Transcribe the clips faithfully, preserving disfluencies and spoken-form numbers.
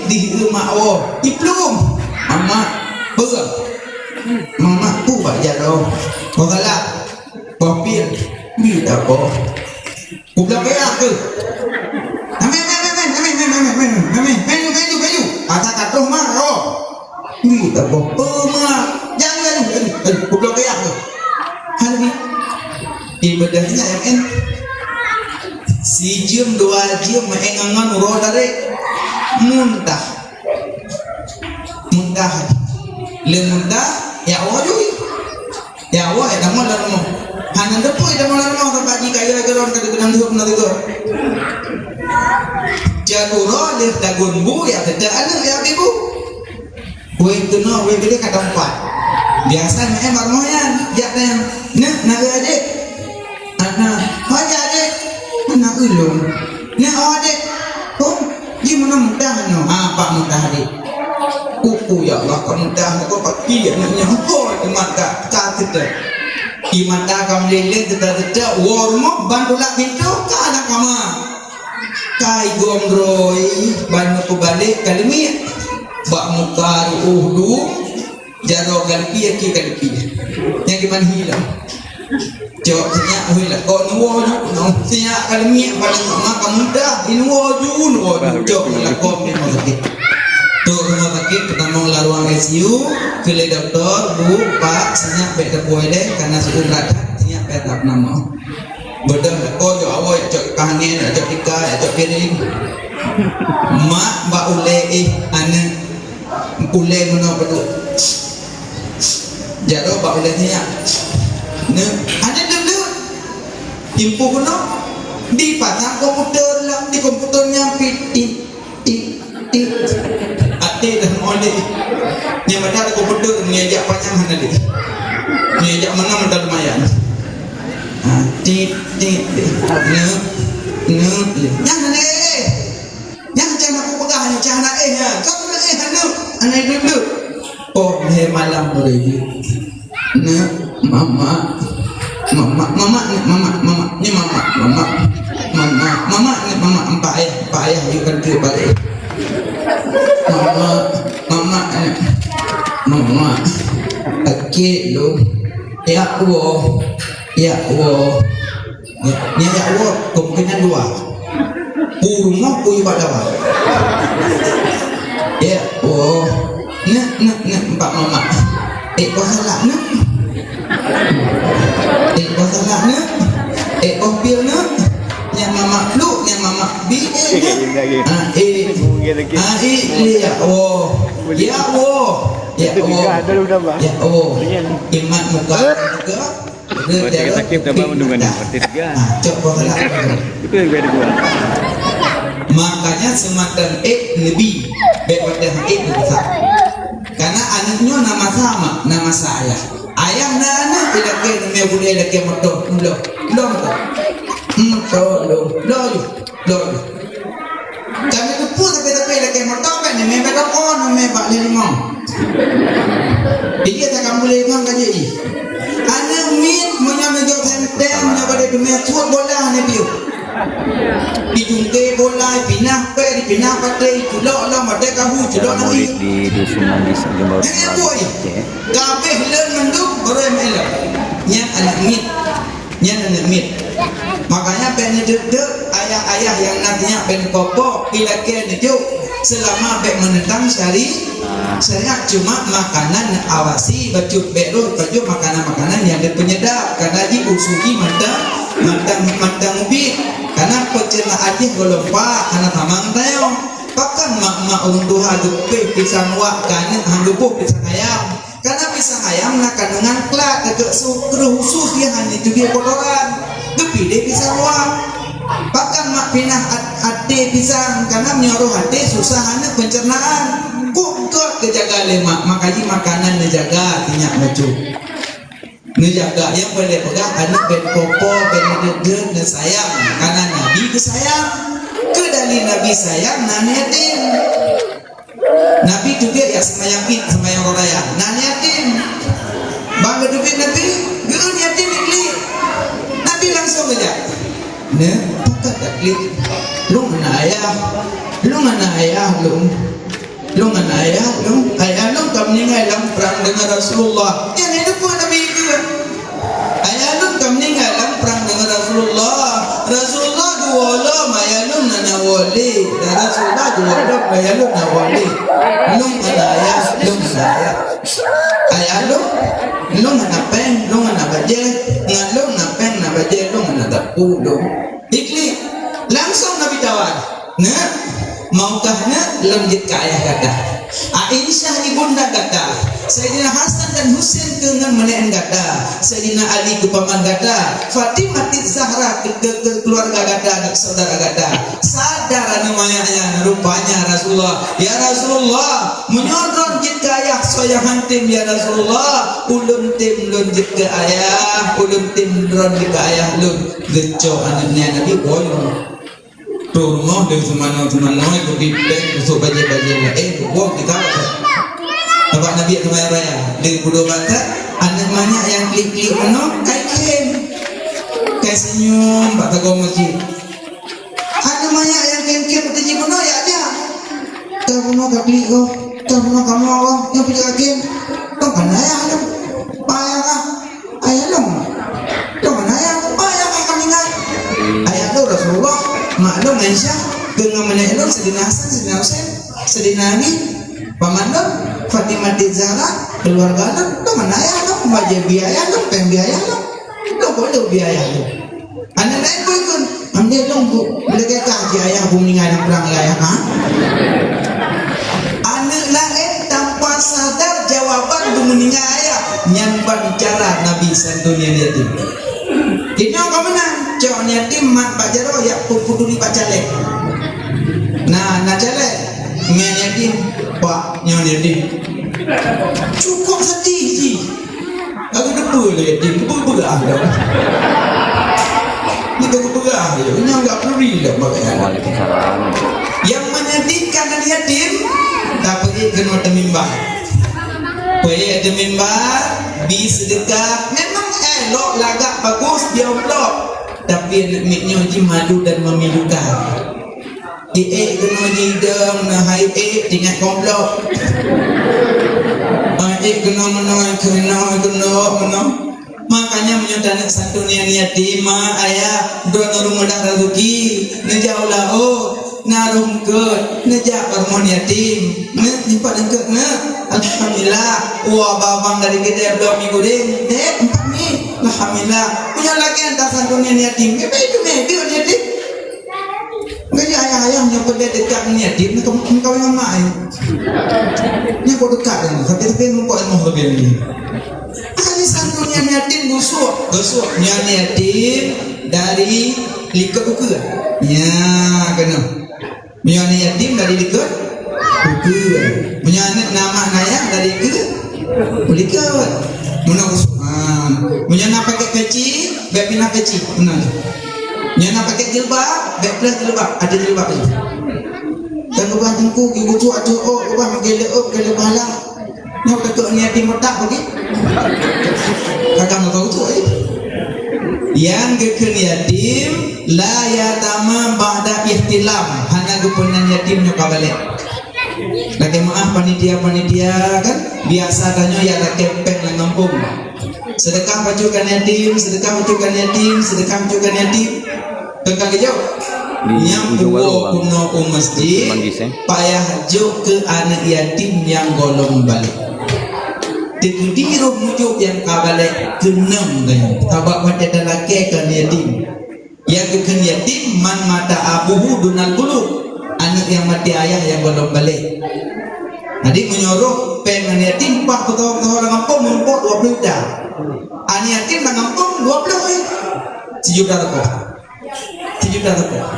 Di mak woe, iplueng. Mamak, peue? Mamak, peue bak jaroe? Peue galak? Peue pil? Bit apo? Kubloe keuyak keuh. Amin, amin, amin. Asa ka troh mak, oh. Bit apo? Peue mak? Jangan laju, laju, laju. Kubloe keuyak keuh. Hana bit. Ibadah nyan, eh. Sijeuem, dua jeuem, eh, ngon-ngon uroe tarék. Muntah. Muntah. Lé muntah, ya Allah jui. Ya Allah, ya kamu lam rumoh. Hana teupeu ya kamu lam rumoh, sampai jika ya geron ka dipeudong dua puluh tiga. Cak uroe lé tagun bu, ya tetap aneuk, ya ibu. Wéh keunoe, wéh keudeh ka teumpat. Biasa nyan bak rumoh nyan, jak nyan. "Neuk, na eu adék?" "Ana." "Ho jak adék?" "Ana ulôn." "Neuk, ho adék?" "Oh, jimeunoe muntah nyoe." "Ah, bak muntah adék." "Kuku, ya Allah, ka muntah nyoe, ka paki aneuk nyoe." Ho, di mata, ka teutek. Di mata ka meulileng, teutek-teutek, woe rumoh, ban tulak pintoe, ka lam kama. Ka igom droe, ban neupeubalek ka leumiek. Bak muka ruôh dum, jaroe ka leupie, akhé ka leupie. Nyang kiban hi lom. Cok sinyak, hui lakoe neuwoe ju, noh sinyak ka leumiek, paléng mak ka muntah, inuwoe ju, nuwoe ju, cok hui lakoe di rumoh sakét. Trok rumoh sakét, peutamong lam ruang I C U, keu lé dokto, "Bu, Pak, sinyak bèk tapuwoe lé, kareuna siuem that, sinyak bèk tapeunamoh." Beudôh lakoe, jok awai, jok pah angén, jok tika, jok piring. Mak bak ulèe, eh, aneuk. Ulèe meunoe padub. Jaroe bak ulèe sinyak. Neuk, aneuk deuh-deuh. Timpu keunoe. Dipasang komputer lam, di komputer nyan pih tik, tik, tik. Até dah molek. Nyang mantong ada komputer, meunyo jak panyang hana lé. Meunyo jak mangang mantong lumayan. Ha, tik, tik, tik. Neuk, neuk, neuk. Nyan hana éh. Nyan cah na peugah nyan cah na éh, ha. Kau na éh, aneuk. Aneuk deuh-deuh. Oh, lhèe malam baru jeuet. Neuk, mama. Mama, mama ni, mama, mama. Ni mama, mama. Mama, mama ni, mama. Empat ayah, empat ayah, yuk kan tu balik. Mama, mama ni. Mama. Sakét lôn. Ya Allah. Ya Allah. Nyan, nyan jak woe, kemungkinan dua. Pu rumoh, pu yue bak dawa. Ya, oh. Neuk, neuk, neuk, bak mamak. Eh, kau salah, neuk. Eh, kau salah, neuk. Eh, kau pil, neuk. Nyan mamak pluk, nyan mamak bi, eh, neuk. Ah, eh. Ah, eh, ya, oh. Ya, oh. Ya, oh. Ya, oh. Imat muka juga. Berarti kita bawa dengan berarti tiga. Ah, cok, kau salah. Itu yang beda dua. Makanya semantang ék neubi, bèk watèe han ék neubeusa. Karena aneuk nyoe na masa mak, na masa ayah. Ayah na aneuk, ilakèe neumè gulèe, ilakèe moto, lom, lom moto. Hmm, to, lom, lom ju. Lom. Kami teupeu tapi-tapi lakèe moto bèk neumè bak toko, neumè bak lhèe limong. Jadi takam lhèe limong ka jih. Aneuk miet meunyoe neujok senteng, meunyoe bak teumè suet bola hana piôh. Dijungke bola, pinah pèng, dipinah paté, culok lom, paté kahu, culok lagi. Di Dusun Manggis, Jember. Nyan boh. Kabeh lôn mandum barô meu'en lom. Nyan aneuk miet. Nyan aneuk miet. Makanya bèk neudeuek-deuek ayah-ayah nyang na sinyak bèk neupoh-poh, ilakèe neujok selama bèk meunentang syari-, syariat. Cuma makanan awasi bacut bèk rôh pajoh makanan-makanan nyang ada penyedap, karena jih usu jih mantong, mantong, mantong ubit. Karena pencernaan jih golom pat hana sama ngon tanyoe. Pakon mak-mak ureueng tuha geupéh pisang wak keu aneuk han geuboh pisang ayam? Karena pisang ayam na kandungan klat, deungon su-, kreueh usus jih hana jiteubiet kotoran. Geupiléh pisang wak. Pakon mak pinah at-, até pisang, karena meunyoe rôh até susah aneuk pencernaan. Kok gèt geujaga lé mak, maka jih makanan neujaga sinyak bacut. Neujaga, nyang paleng peugah aneuk bèk neupoh-poh, bèk neudeuek-deuek, neusayang. Karena Nabi geusayang. Keu dalil Nabi sayang na aneuk yatim. Nabi teubiet jak seumayang Id, seumayang uroe raya. Na aneuk yatim. Ban geuteubiet Nabi, geu-eu aneuk yatim jiklik. Nabi langsong geujak. Neuk, pakon taklik? Lôn hana ayah. Lôn hana ayah lôn. Lôn ngon ayah lôn, ayah lôn ka meuninggai lam prang deungon Rasulullah. Nyan nyang teupeue Nabi keu. Ayah lôn ka meuninggai lam prang deungon Rasulullah. Rasulullah geuwoe lom, ayah lôn hana woe lé. Dan Rasulullah geuwoe lom, ayah lôn hana woe lé. Lôn ngon ayah, lôn ngon ayah. Ayah lôn, lôn hana péng, lôn hana bajée. Ngon lôn na péng, na bajée, lôn hana tapu lôn. Iklik, langsong Nabi tawar. Neuk, maukah neuk lôn jeuet keu ayah gata? Aisyah ibunda gata, Saidina Hasan dan Husein keu ngon meuneuen gata, Saidina Ali keu paman gata, Fatimah Zahra keu, keu, keu keuluwarga gata, keu syedara gata. Sadar aneuk manyak nyan, rupanya Rasulullah. Ya Rasulullah, meunyoe droe jeuet keu ayah soe nyang han tem, ya Rasulullah, ulôn tem lôn jeuet keu ayah, ulôn tem droe jeuet keu ayah lôn. Geucok aneuk nyan Nabi boyong. Trok rumoh lé seumanoe-seumanoe, geubri péng, geusok bajée-bajée laén, geuwoe geutanyoe. Sabab Nabi teuma raya, lé budoe bata, aneuk manyak nyang klik-klik meunoe, kai khem. Kai seunyum bak sagoe meuseujid. Aneuk manyak nyang khem-khem teuji meunoe, ya, ya. Ka bunoe ka klik goh, ka bunoe ka moe goh, nyang peujeuet khem. Tong kan ayah lom. Payah kah? Ayah lôn. Lôn mana ayah? Ayah ka meuninggai. Ayah lôn Rasulullah, mak lôn Aisyah, deungon meuneuk lôn Saidina Hasan, Saidina Husein, Saidina Ali, paman lôn, Fatimah Zahra, keuluwarga lôn. Lôn mana ayah lôn? Bajée bri ayah lôn, péng bri ayah lôn. Lôn kok lôn bri ayah lôn. Aneuk laén pun ikut. Amdeh lôn bu, lagée kah ji ayah bu meuninggai lam prang lé ayah, ha? Aneuk laén tanpa sadar jawaban bu meuninggai ayah, nyan ban cara Nabi santun nyan yatim. Inoe ka meunan, cok nyan yatim mat bak jaroe, yak peuputuli bak caleg. Nah, na caleg, nyan yatim, pak, nyan yatim. Cukup sedih ji. Lagu debu lé, di beugah dah. Ni beugah je, nya enggak peduli dah bagaimana. Waalaikumsalam. Yang menyedihkan anak yatim, tak pergi kena temimba. Pergi temimba, bi sedekah, memang elok lagak bagus di amplop. Tapi anak miet nyoe ji malu dan memilukan. Iék keunoe jidong na hai ék tinggai komplok. Hai ék keunoe meunoe keunoe keunoe meunoe. Makanya meunyoe taneuk santun nyang yatim, ma, ayah, droeneuh rumoh dah rezeki, neujak u laôt, na roh eungkôt, neujak bak rumoh yatim. Neuk, jipat eungkôt neuk. Alhamdulillah, wah babang dari keudè bloe mi gureng, dek, empat mi. Alhamdulillah. Meunyoe lagèe nyan tasantun nyang yatim, meubeudôh, meubeudôh yatim. Ngon ayah-ayah nyang peugah dekat ngon yatim, ngon kawin ngon mak ai. Nyan kok dekat nyan, tapi, tapi nampak ilmu lebih lagi. Kali satu nyan yatim gusuk, gusuk. Nyan yatim dari likot ukeue. Nya, keunoe. Meunyoe aneuk yatim dari likot ukeue. Meunyoe aneuk na mak na yah dari likot, likot. Meunan usu-, ha. Meunyoe na pakèt peci, bèk pinah peci. Meunan. Meunyoe na pakèt jilbab, bèk pleueh jilbab. Ada jilbab laju. Dan ubah teungku, geubutuh ateueh ôk, ubah meugeleuek ôk, geleuek pahala. Nyoe ka keuneuk yatim meutak bagi. Kakang meuka utuk, eh. Nyang geukheun yatim, la yatama ba'da ihtilam. Hana geupeunan yatim nyoe ka balek. Lakèe meu'ah panitia-panitia kan, biasa tanyoe ya lakèe péng lam gampông. Sedekah pacu kan yatim, sedekah pacu kan yatim, sedekah pacu kan yatim. Teuka geujok. Nyang puwoe keunoe u masjid, payah jok keu aneuk yatim nyang gohlom balek. Teukeudi roh mujok nyang ka balek keuneuk geuh. Sabab watèe talakèe keu aneuk yatim. Nyang geukheun yatim man mata abuhu dunal bulugh. Aneuk nyang maté ayah nyang gohlom balek. Jadi meunyoe roh péng aneuk yatim, bah peutoe-peutoe lam gampông meurumpok dua ploh juta. Aneuk yatim lam gampông dua ploh, eh. Sijuta rupiah. Sijuta rupiah.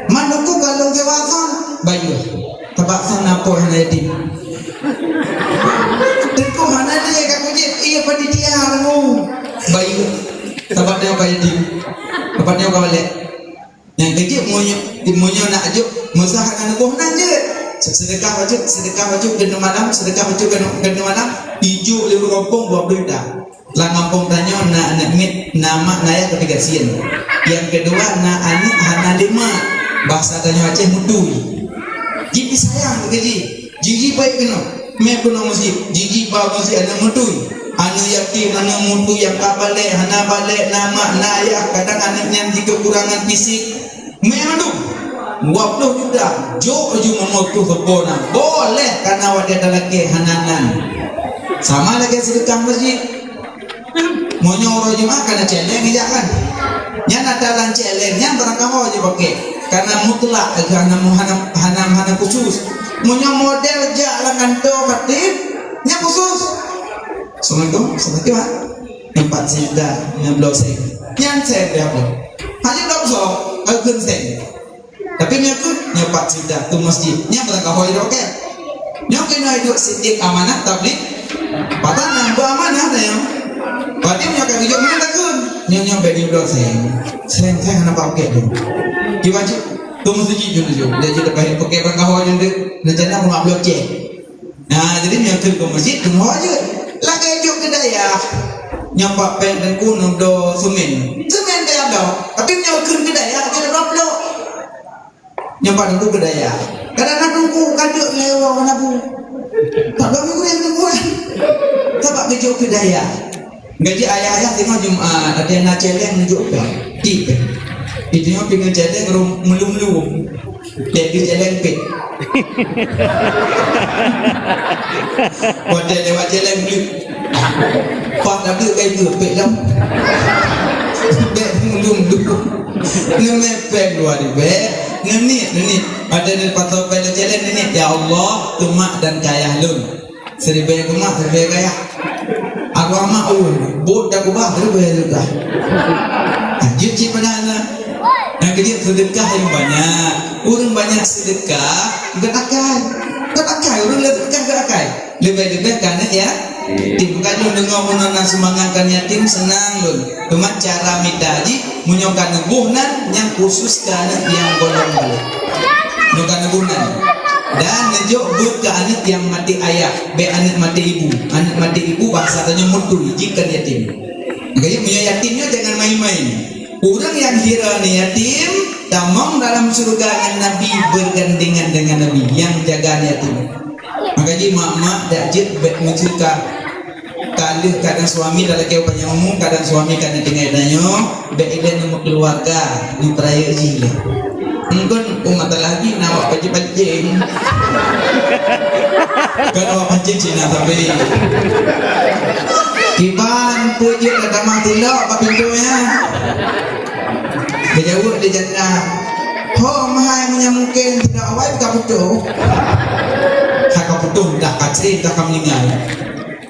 Man Teungku ka lôn sewa sang, bayeue. Sabab sang na poh hana yatim. Teungku hana lé ka kujép, iya panitia nyoe. Bayeue. Sabab nyoe ka yatim. Sabab nyoe ka balek. Nyang keujeuet meunyoe, meunyoe nak jok, meusaha ngon neuboh nan jeuet. Sedekah wajéb, sedekah wajéb keunoe malam, sedekah wajéb keunoe, keunoe malam, ijok lé ureueng gampông dua ploh juta. Lam gampông tanyoe na aneuk miet, na mak, na yah tapi gasien. Nyang keudua na aneuk hana lé mak. Bahasa tanyoe Aceh mutui. Jih disayang keu jih. Jih, jih baik keunoe. Mé keunoe meuseujid. Jih, jih ba meuseujid aneuk meutui. Aneuk yatim, aneuk meutui nyang ka balek, hana balek, na mak, na ayah, kadang aneuk nyan jikeukurangan fisik. Mé mandum. Dua ploh juta. Jok ju meungoh tu seupo na. Boleh kana watèe talakèe hana nan. Sama lagèe seudeukah meuseujid. Meunyoe uroe Jumat kana celeng jak kan. Nyan ata lam celeng nyan barangkaho jipakè. Karena mutlak, hana, hana, hana, hana khusus. Meunyoe model jak lam kantô khatib, nyan khusus. Assalamualaikum, assalamualaikum, ha. Empat sen dah, enam belas sen. Nyan sen dah tu. Hanya dah besar, agen sen. Tapi nyoe keuh, nyoe pat sida tu masjid. Nyoe barangkaho jidong, oke. Nyoe keunoe duek sidek amanah tablig. Patah nang beu amanah dah nyoe. Berarti nyoe ka geujok mana takun. Nyoe, nyoe bagi bloe seng. Seng, seng hana pakai tu. Kiban cit, tu masjid tu tu. Dia cit dapat pakai barangkaho je tu. Rencana aku nak bloe cek. Nah, jadi nyoe keuh ke masjid, teungoh je. Lagèe jok keu dayah. Nyoe pat péng teungku nubdo semen. Semen dayah dah. Tapi nyoe keuh keu dayah, dia dah bloe. Nyoe pat teungku keu dayah. Kadang-kadang teungku ka deuk lewat nabu. Tak bloe minggu yang teungku kan. Sabab keu jok keu dayah. Gaji ayah-ayah teungoh Jumat, ada na celeng nunjuk péng. Tik péng. Itu nyoe pih ngon celeng rum melum-lum. Jadi celeng pit. Watèe lewat celeng pit. Pas dah beuet kai beuet pit lam. Bèk mulung dulu. Ngemepeng dua ribèe. Ngenik, ngenik. Pada ni patah pada celeng ngenik. Ya Allah, tu mak dan kayah lôn. Seribèe keu mak, seribèe keu ayah. Arwah mak, oh, bot dah kubah, seribèe juga. Lanjut cik pada anak. Yang kejut sedekah yang banyak. Ureueng banyak sedekah, bukan akai. Bukan akai, ureueng le sedekah bukan akai. Lebih-lebih karena ya, tim. Bukan lôn deungoe meunan na sumbangan kan yatim, senang lôn. Cuma cara mita jih, meunyoe ka neuboh nan, nyang khusus keu aneuk nyang gohlom balek. Nyoe ka neuboh nan. Dan neujok beuet keu aneuk nyang maté ayah, bèk aneuk maté ibu. Aneuk maté ibu bahasa tanyoe meutui, jih kon yatim. Makanya meunyoe yatim nyoe jangan main-main. Ureueng nyang hira ni yatim, tamong dalam syurga ngon Nabi, bergandengan dengan Nabi, nyang jaga ni yatim. Makanya mak-mak dak jeuet bèk meucukah. Ka lheueh kadang suami dah lakèe panyang umu, kadang suami ka neutinggai tanyoe, bèk ilèe neumeukeuluwarga, neupeurayeuk jih lé. Engkon umat lagi na awak pancing-pancing. Kan awak pancing cina tapi. Kiban peue jeuet ka tamah tilok bak pintoe nyan. Geujaweueb lé janda. Ho, mahai meunyo mungken tidak awai ka putôh. Ka putôh dah ka cre dah ka meuninggai.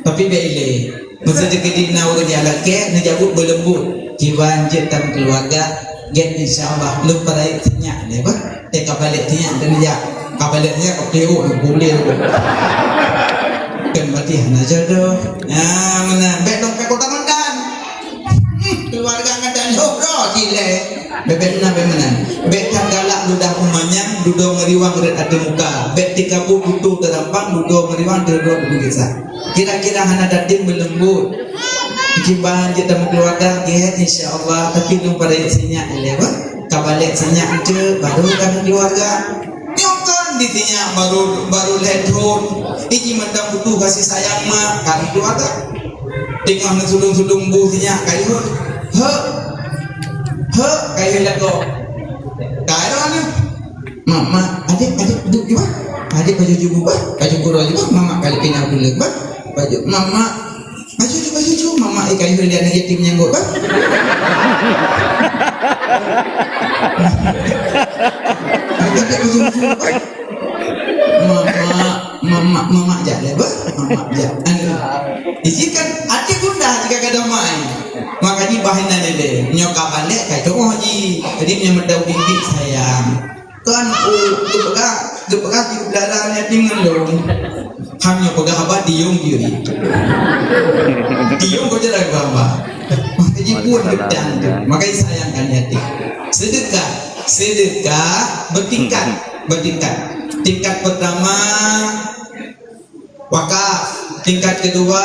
Tapi bèk ilèe. Masa jeuet keu na ureueng nyang lakèe, neujaweueb beuleumbot. Kiban jeuet tam keuluwarga, gèt insya Allah lôn peurayeuk sinyak lé bah. Eh, ka balek sinyak keu neujak. Ka balek sinyak ka peuteuk lôn bulèe. Kan berarti hana jodoh. Nah, meunan. Bèk dong pèng kota mantan. Hmm, keuluwarga mantan jodoh jih lé. Bèk, bèk meunan, bèk meunan. Bèk that galak ludah umanyang, dudoe meuriwang rhët ateueh muka. Bèk teukabu putôh teurampang, dudoe meuriwang teudok meugisa. Kira-kira hana tatem beuleumbot. Kiban jeuet tameukeuluwarga gèt, insya Allah, tapi lôn peurayeuk sinyak ilèe bah. Ka balek sinyak eunteuk, baru tameukeuluwarga. Nyoe kan di sinyak baru, baru lhèe thôn. Iji mantong butuh kasih sayang mak, kan keuluwarga. Teungoh neusudong-sudong bu sinyak kayue. Hek. Hek, kayue lagoe. Ka droeneuh. Mak, mak, adék, adék, duek ju bah. Adék baju ju bah, baju gura ju bah, mamak kali pina buleuk bah. Baju, mamak, baju ju, baju ju, mamak ikai hulian lagi tim nyang bah. Adék baju ju bah. Mamak, mamak, mamak jak lé bah, mamak jak. Anu, isi kan adék gundah jika kada mai. Makanya bahina lele, nyoka balek kai tengok ji. Jadi nyoka mendau bintik sayang. Kan, oh, geupeugah, geupeugah di udara yatim ngon lôn. Hanya peugah haba diyong diri. Diyong kau jalan ke haba. Makanya pun gedang tu. Makanya sayangkan yatim. Sedekah. Sedekah bertingkat. Bertingkat. Tingkat pertama, wakaf, tingkat kedua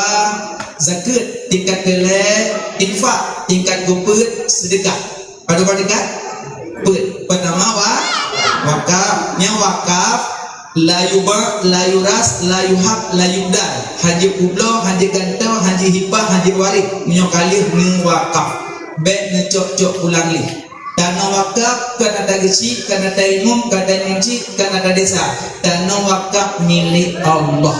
zakat, tingkat kelhèe infak, tingkat keupeuet sedekah. Padum tingkat? Peuet. Pertama wa-, wakaf, nyang wakaf La yuba, la yuras, la yuhab, la yubdal. Hana jipubloe, hana jigantoe, hana jihibah, hana jiwaréh. Meunyoe ka lheueh neuwakaf, bék neucok-cok pulang lé. Tanoh wakaf ka na tageuchik, ka na taimum, ka taimum chik, ka na tadesa. Tanoh wakaf milék Allah.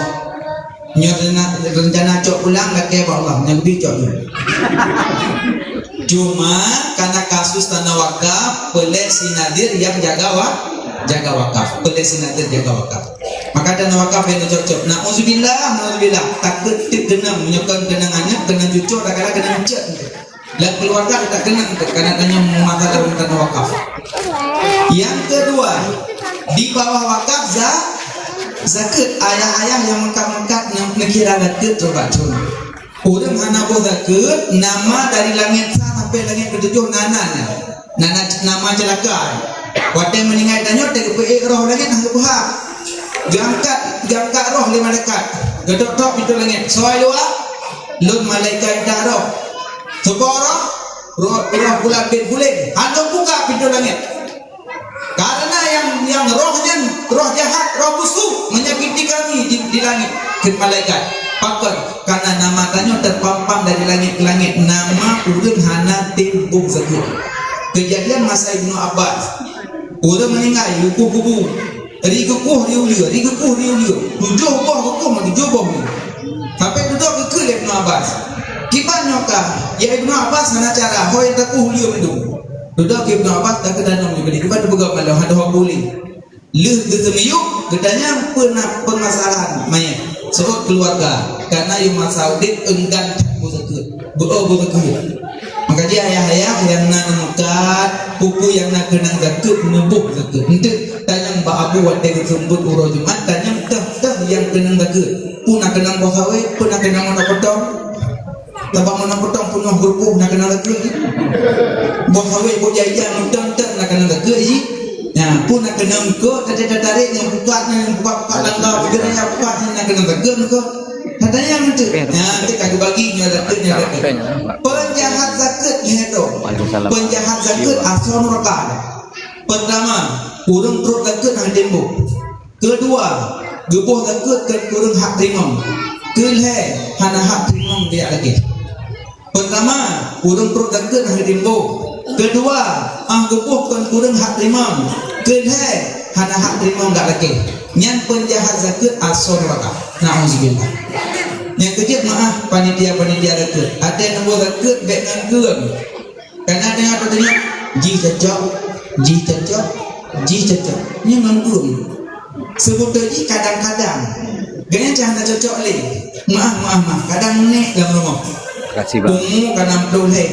Nyoe rencana, rencana cok pulang lakée bak Allah, nyang leubeh cok dulu. Cuma karena kasus tanah wakaf, peureulée si nadhir nyang jaga wa-, jaga wakaf. Peureulée si nadhir jaga wakaf. Maka tanah wakaf nyang cocok. Nauzubillah, nauzubillah. Takot teuk keunong, meunyoe kon keunong aneuk, keunong cucoe, takala keunong cek. Lam keuluwarga ka keunong teuk, karena tanyong masalah tanoh wakaf. Nyang keudua, di bawah wakaf za-, zakeuet. Ayah-ayah nyang meukat-meukat nyang neukira zakeuet, coba cun. Ureuëng hana boh zakeuet, nama dari langét sa sampai langét keutujoh na nan. Na, na, nama ceulaka. Watée meuninggai tanyoe, teugeupeuék roh langét hana geupeugah. Geuangkat, geuangkat roh lé malaikat. Geutok-tok pintoe langét. Soe luwa? Lôn malaikat intat roh. Soe po roh? Roh, roh Fulan bin Fulan. Hana buka pintoe langét. Karena nyang, nyang roh nyan, roh jahat, roh busuk, menyakiti kami di, di langét, kheun malaikat. Pakon? Karena nama tanyoe teupampang dari langét ke langét, nama ureuëng hana tem boh zakeuet. Keujadian masa Ibnu Abbas, ureuëng meuninggai, geukueh kubu, ri geukueh ri uleue, ri geukueh ri uleue, tujoh boh geukueh, tujoh boh uleue. Sampai dudoe geukheun lé Ibnu Abbas, "Kiban nyoe ka, ya Ibnu Abbas, hana cara, ho nyang takueh uleue mandum." Dudoe keu Ibnu Abbas, takheun danong nyoe, "Kiban tapeugah malam, hana ho bulih." Lheueh geuseumiyueb, geutanyong peue na permasalahan manyét, seuôt keuluwarga, karena nyang masa udeb eunggan that boh zakeuet, beu-o boh zakeuet. Maka jih ayah-ayah nyang na meukat, peue-peue nyang na keunong zakeuet, neuboh zakeuet. Eunteuk tanyong bak abu watée geuseumeubeuet uroe Jumat, tanyong toh-toh nyang keunong zakeuet. Peue na keunong boh sawét, peue na keunong meunoe peutong. Tabang meunoe peutong peunoh geuruboh na keunong zakeuet. Boh sawét, boh jai-jai, meuton-ton na keunong zakeuet jih. Nyan, peue na keunong keu, teutarek-tarek nyang buka, nyang buka-buka langga, beugeuraya buka, nyan na keunong zakeuet keu. Katanya meuteuk. Nyan, teuka geubagi nyoe zakeuet, nyoe zakeuet. Peunjahat zakeuet nyoe tu. Waalaikumsalam. Peunjahat zakeuet asoe nuraka. Pertama, ureuëng pruet zakeuet hana tem boh. Keudua, geuboh zakeuet kon ureuëng hak teurimong. Keulhée, hana hak teurimong geujak lakée. Pertama, ureuëng pruet zakeuet hana tem boh. Keudua, ah geuboh kon ureuëng hak teurimong. Keulhée, hana hak teurimong geujak lakée. Nyan peunjahat zakeuet asoe nuraka. Nauzubillah. Nyang keujeuet meuáh panitia-panitia zakeuet. Watée neuboh zakeuet bék ngon keueng. Kadang-kadang ada tanya, jih cocok, jih cocok, jih cocok. Nyan ngon keueng. Seubeutôi jih kadang-kadang. Geuhnyan cah hana cocok lé. Meuáh, meuáh, meuáh. Kadang nek lam rumoh. Makasih, Bang. Umu ka nam ploh lhée.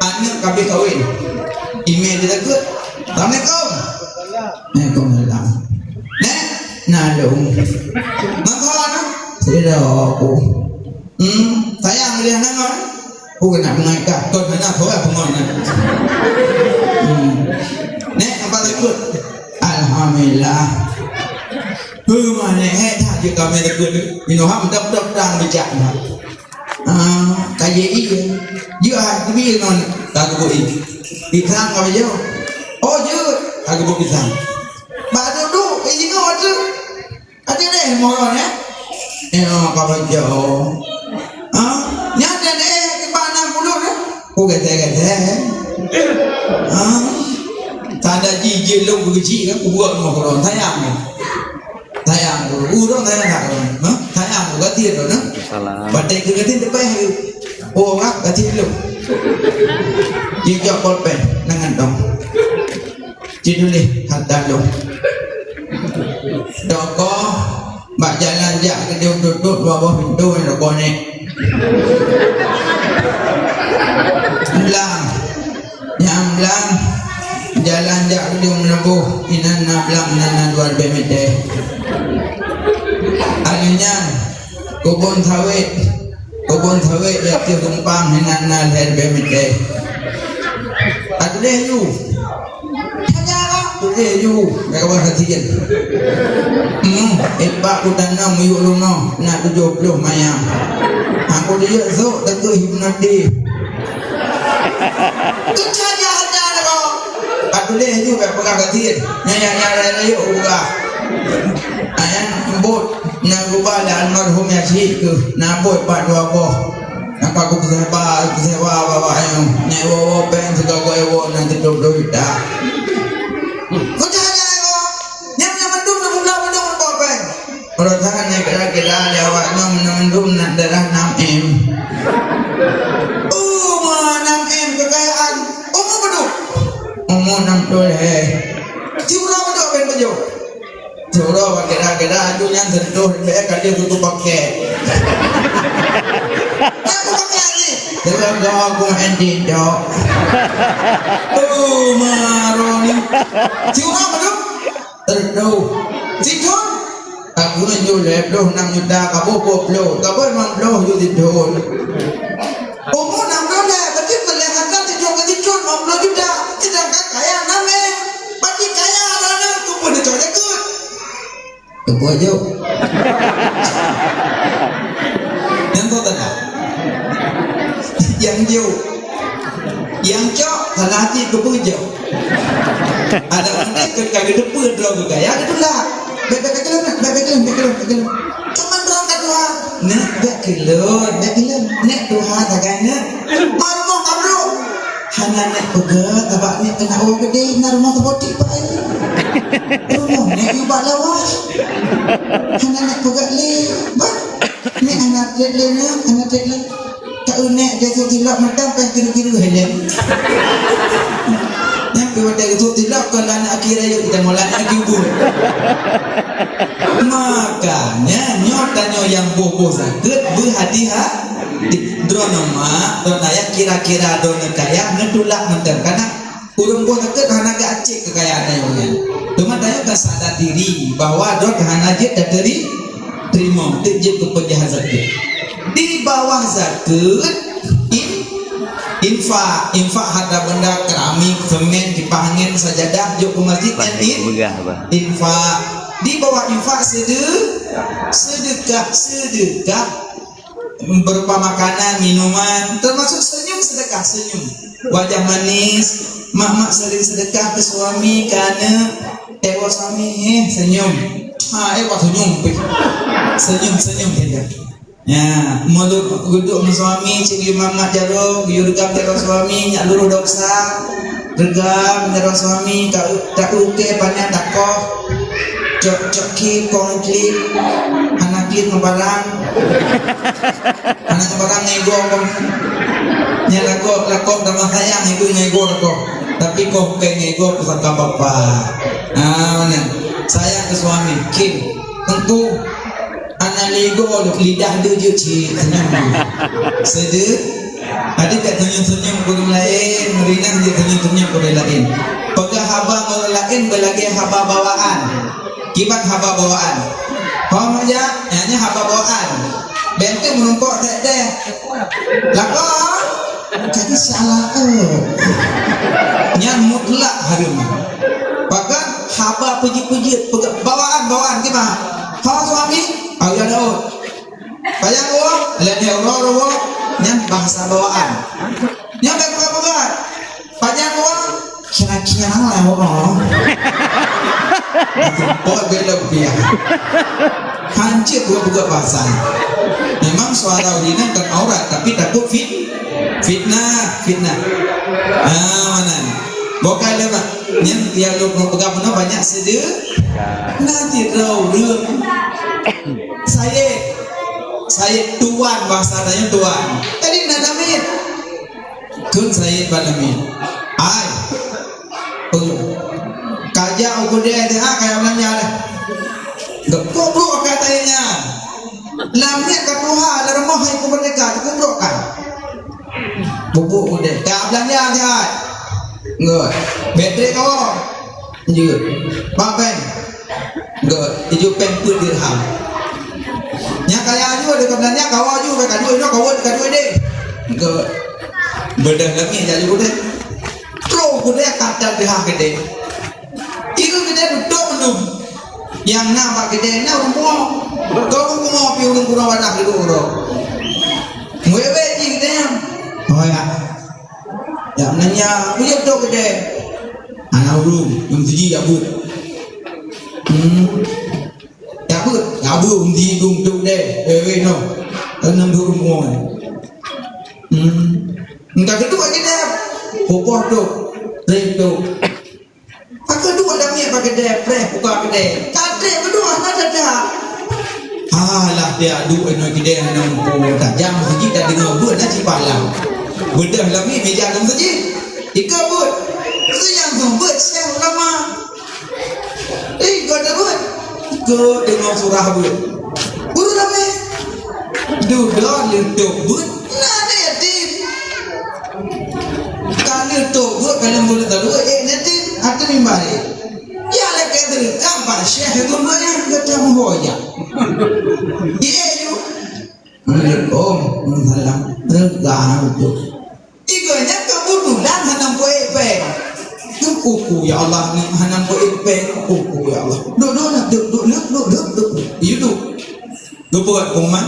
Aneuk ka abéh kawen. Imé di takot. Assalamualaikum. Waalaikumsalam. Nek, na lôn. Mangkon. Sida aku. Hmm, sayang dia nama. Bukan nak mengaitkan. Kau mana kau apa mana? Hmm. Nek, apa takut? Alhamdulillah. Hei, mana, eh, dah je kami takut. Minum ham, dap, dap, dang, bijak, nah. Ah, kaya iya. Dia, ah, dia, non, tak takut, eh. Pisang, apa je? Oh, je. Tak takut pisang. Baru tu, eh, jenguk tu. Até deh moron, eh? Eh, oh, ka baca. Ha? Nyan deh, eh, kiban nam puluh, eh? Ku gata-gata, eh? Ha? Tanda ji, ji lôn keuchik, kan? Ku buat rumah koron. Sayang, eh? Sayang, ureueng sayang tak, ha? Sayang, gati tu, nah? Salam. Batai ke gati depan, eh? Oh, wah, gati dulu. Ji jok bolpen, nangan dong. Ci tuléh hareuta lôn. Toko bak jalan jak keudéh tutup dua boh pintoe nyan toko nèk. Blang. Nyang blang. Jalan jak keudéh meuneuboh. Inan na blang, inan na dua leubeh mètè. Alèh nyan, keubon sawét. Keubon sawét di ateueh gumpang hinan na lhèe leubeh mètè. Ka tuléh yu. Tanya lah, tuléh yu. Bèk kawan sajian. Hmm, ipak ku tanam miyueb leumo na tujoh ploh mayam. Aku dijak sôk teukeuh hipnotis. Teucaya ada lah kau. Ka tuléh yu bèk peugah sajian. Nyan, nyan, nyan, nyan, yuk peugah. Ayah bot nyang geuba lé almarhum Yasin keuh, na bot pat dua boh. Maka ku peusewa, peusewa bak awak nyoe. Nèk woe-woe péng sigoe-goe woe na siplôh juta. Peucaya nyoe, nyang, nyang mandum na muda mandum bak péng. Urosan nyang kira-kira lé awak nyoe mandum na darah enam M. Oh, ma enam M kekayaan. Umu padum? Umu enam puluh lhèe. Siuroe padum péng pajoh? Siuroe bak kira-kira aju nyan sentuh lé ka lheueh kutu pakai. Aku pakai ni. Dalam doa aku main tinjau. Oh, maroni. Siuroe padum? Tentu. Sithon? Aku nyoe lhèe ploh nam juta, kaboh dua ploh, kaboh limong ploh ju sithon. Umu nam ploh lhèe, berarti peureulèe harta sithon ngon sithon limong ploh juta, sedangkan kaya enam M. Berarti kaya droeneuh, keupeue neucok jakeuet? Keupeue jok? Nyang kau tanya. Nyang jok. Nyang cok, salah hati keupeue jok. Ada meunan keu ka geuteupeue droe geugaya geutulak. Bèk, bèk, bèk keulôn, bèk, bèk keulôn, bèk keulôn, bèk keulôn. Teuma droe ka tuha. Nèk bèk keulôn, bèk keulôn. Nèk tuha sagai nèk. Ma rumoh ka brôk. Hana nèk peugah, sabab nèk keuneuk woe keudéh, na rumoh teubotik pai. Rumoh nèk yue bak lawah. Hana nèk peugah lé. Bah, nèk hana trép lé nèk, hana trép lé. Ka unek dia tu tilok mantong kan kira-kira helem. Nyang pi watèe geusut tilok kon aneuk aki rayeuk, kita mulai aki ubun. Makanya nyoe tanyoe nyang boh-boh zakeuet beuhati-hati. Droeneuh mak, droeneuh ayah kira-kira droeneuh kaya neutulak mantong. Karena ureueng boh zakeuet hana geuacèk keukayaan tanyoe nyan. Teuma tanyoe ka sadar diri bahwa droe hana jeuet tateuri-, teurimong, teuk jeuet keu peunjaha zakeuet. Di bawah zakeuet, in-, infak, infak harta benda, keramik, semen, kipah angin, sajadah, jok keu masjid, nyan in-, infak. Di bawah infak sede-, sedekah, sedekah. Berupa makanan, minuman, termasuk senyum, sedekah, senyum. Wajah manis, mak-mak sering sedekah ke suami, ke aneuk, eh, wah suami, eh, senyum. Ha, eh, wah senyum, pih. Senyum, senyum saja. Ya, mulut guduk ngon suami, cik geuyue mamak jaroe, geuyue reugam jaroe suami, nyak luruh doksa. Reugam jaroe suami, ka, ka ukèe panyang takoh. Cok, cok klip, kong klip. Hana klip ngon barang. Hana ngon barang ngego kong. Nyan lakoe, lakoe tamah sayang ibu ngego lakoe. Tapi kong pèng ngego pusaka bapak. Ah, mana? Sayang ke suami. Kim, engku. Hana lego lidah deuh jeuet cit, senyum. Sede, tadi ka senyum-senyum keu ureueng laén, meurinah jeuet senyum-senyum keu ureueng laén. Peugah haba ngon ureueng laén beulagèe haba bawaan. Kiban haba bawaan. Paham aja? Nyan haba bawaan. Bèk teuh meurumpok teh-teh. Lakoe, jadi salah, eh. Nyan mutlak hareuem. Bahkan haba peujeuet-peujeuet, peugah, bawaan, bawaan, kiban. Ho suami, au ya Daud. Panyang woe, lheuh nyoe uroe-uroe, nyan bahasa bawaan. Nyan bèk peugah-peugah. Panyang woe, kira-kira lah woe. Buat beda rupiah. Hancit peugah-peugah bahasa. Memang suara ureueng inong kon aurat, tapi takut fit-, fitnah, fitnah. Ah, mana? Bukan lé, Mak. Nyan yang lu peugah beuna banyak sede. Nanti rau reu. Said. Said tuan, bahasa tanyoe tuan. Jadi na damit. Kun Said bak damit. Ai. Peng-, kajak u keudè teuh, ha, kaya belanja lah. Geuh, kok brok kata nyan. Lam niet ka tuha, lam rumoh hai ku merdeka, ku brok kan. Bubuk udeh. Ka belanja sihat. Ngot. Bateri kawa. Jeuet. Bak bank. Ngot. Tujoh pèng peuet dirham. Nyan kaya aju, ada ka belanja, kawa aju, ka duit, kawa ka duit deh. Ngot. Beudôh lagi jadi udeh. Terus udeh kata pihak gede. Ibu gede duduk belum. Yang na bak gede na ureueng bumoe. Kau ureueng bumoe pi ureueng bunoe wadah duduk ureueng. Wewe ji gede nyan. Oh ya. Ya, nanya, "Apa dia betul ke dia?" Anak urung, yang siji ya, Bu. Hmm. Ya beuet, ya beuet, di dum dum deh. Eh, weh, no. Enam dua rumah. Hmm. Engka keudua je dah. Popoh tu. Rem tu. Pakai dua dah miet pakai deh, preh buka kedai. Kadeh keudua, na dah dah. Alah, dia duek inoe kedai hana muphom. Tajam sikit dah deungoe beuet na cit palang. Beudôh lami meja lam masjid. Ika beuet. Siang tu beuet, siang lama. Eh, kau dah beuet. Kau deungoe surah beuet. Beuet ramé. Dudoe leutok beuet. Na ada yatim. Ka leutok beuet, ka leumbot leutok beuet, eh, yatim. Atau mimbar, eh. Ya, lagèe teureukam bak syekh itu banyak kata meuhoyak. Iya, yuk. Assalamualaikum. Waalaikumsalam. Reugang tu. Tiga nyan kebetulan hana peuék péng. Kuku ya Allah ni hana peuék péng. Kuku ya Allah. Duduk lah, duduk, duduk, duduk, duduk. Itu. Geupeubuet pengumuman.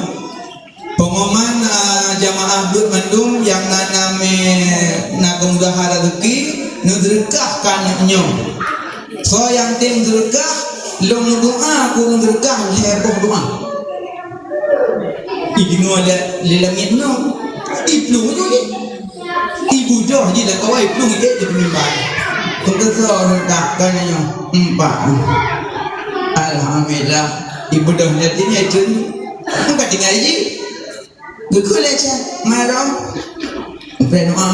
Pengumuman, ah, jamaah beuet mandum nyang na, na mé, na keumudahan rezeki, neuseudeukah keu aneuk nyoe. Soe nyang tem seudeukah, lôn meudoa, keu lôn seudeukah lhèe boh doa. Ideungoe lé, lé langèt nyoe. Iplueng nyoe jih. Ibujoh jih lam kawan iplueng jih di peunimbang. Teukeusok seudeukah keu nyoe. Empat. Alhamdulillah. Ibujoh nyoe jih nyoe. Bukan tinggai jih. Geukheun lé cah, "Mai rom." Peudoa.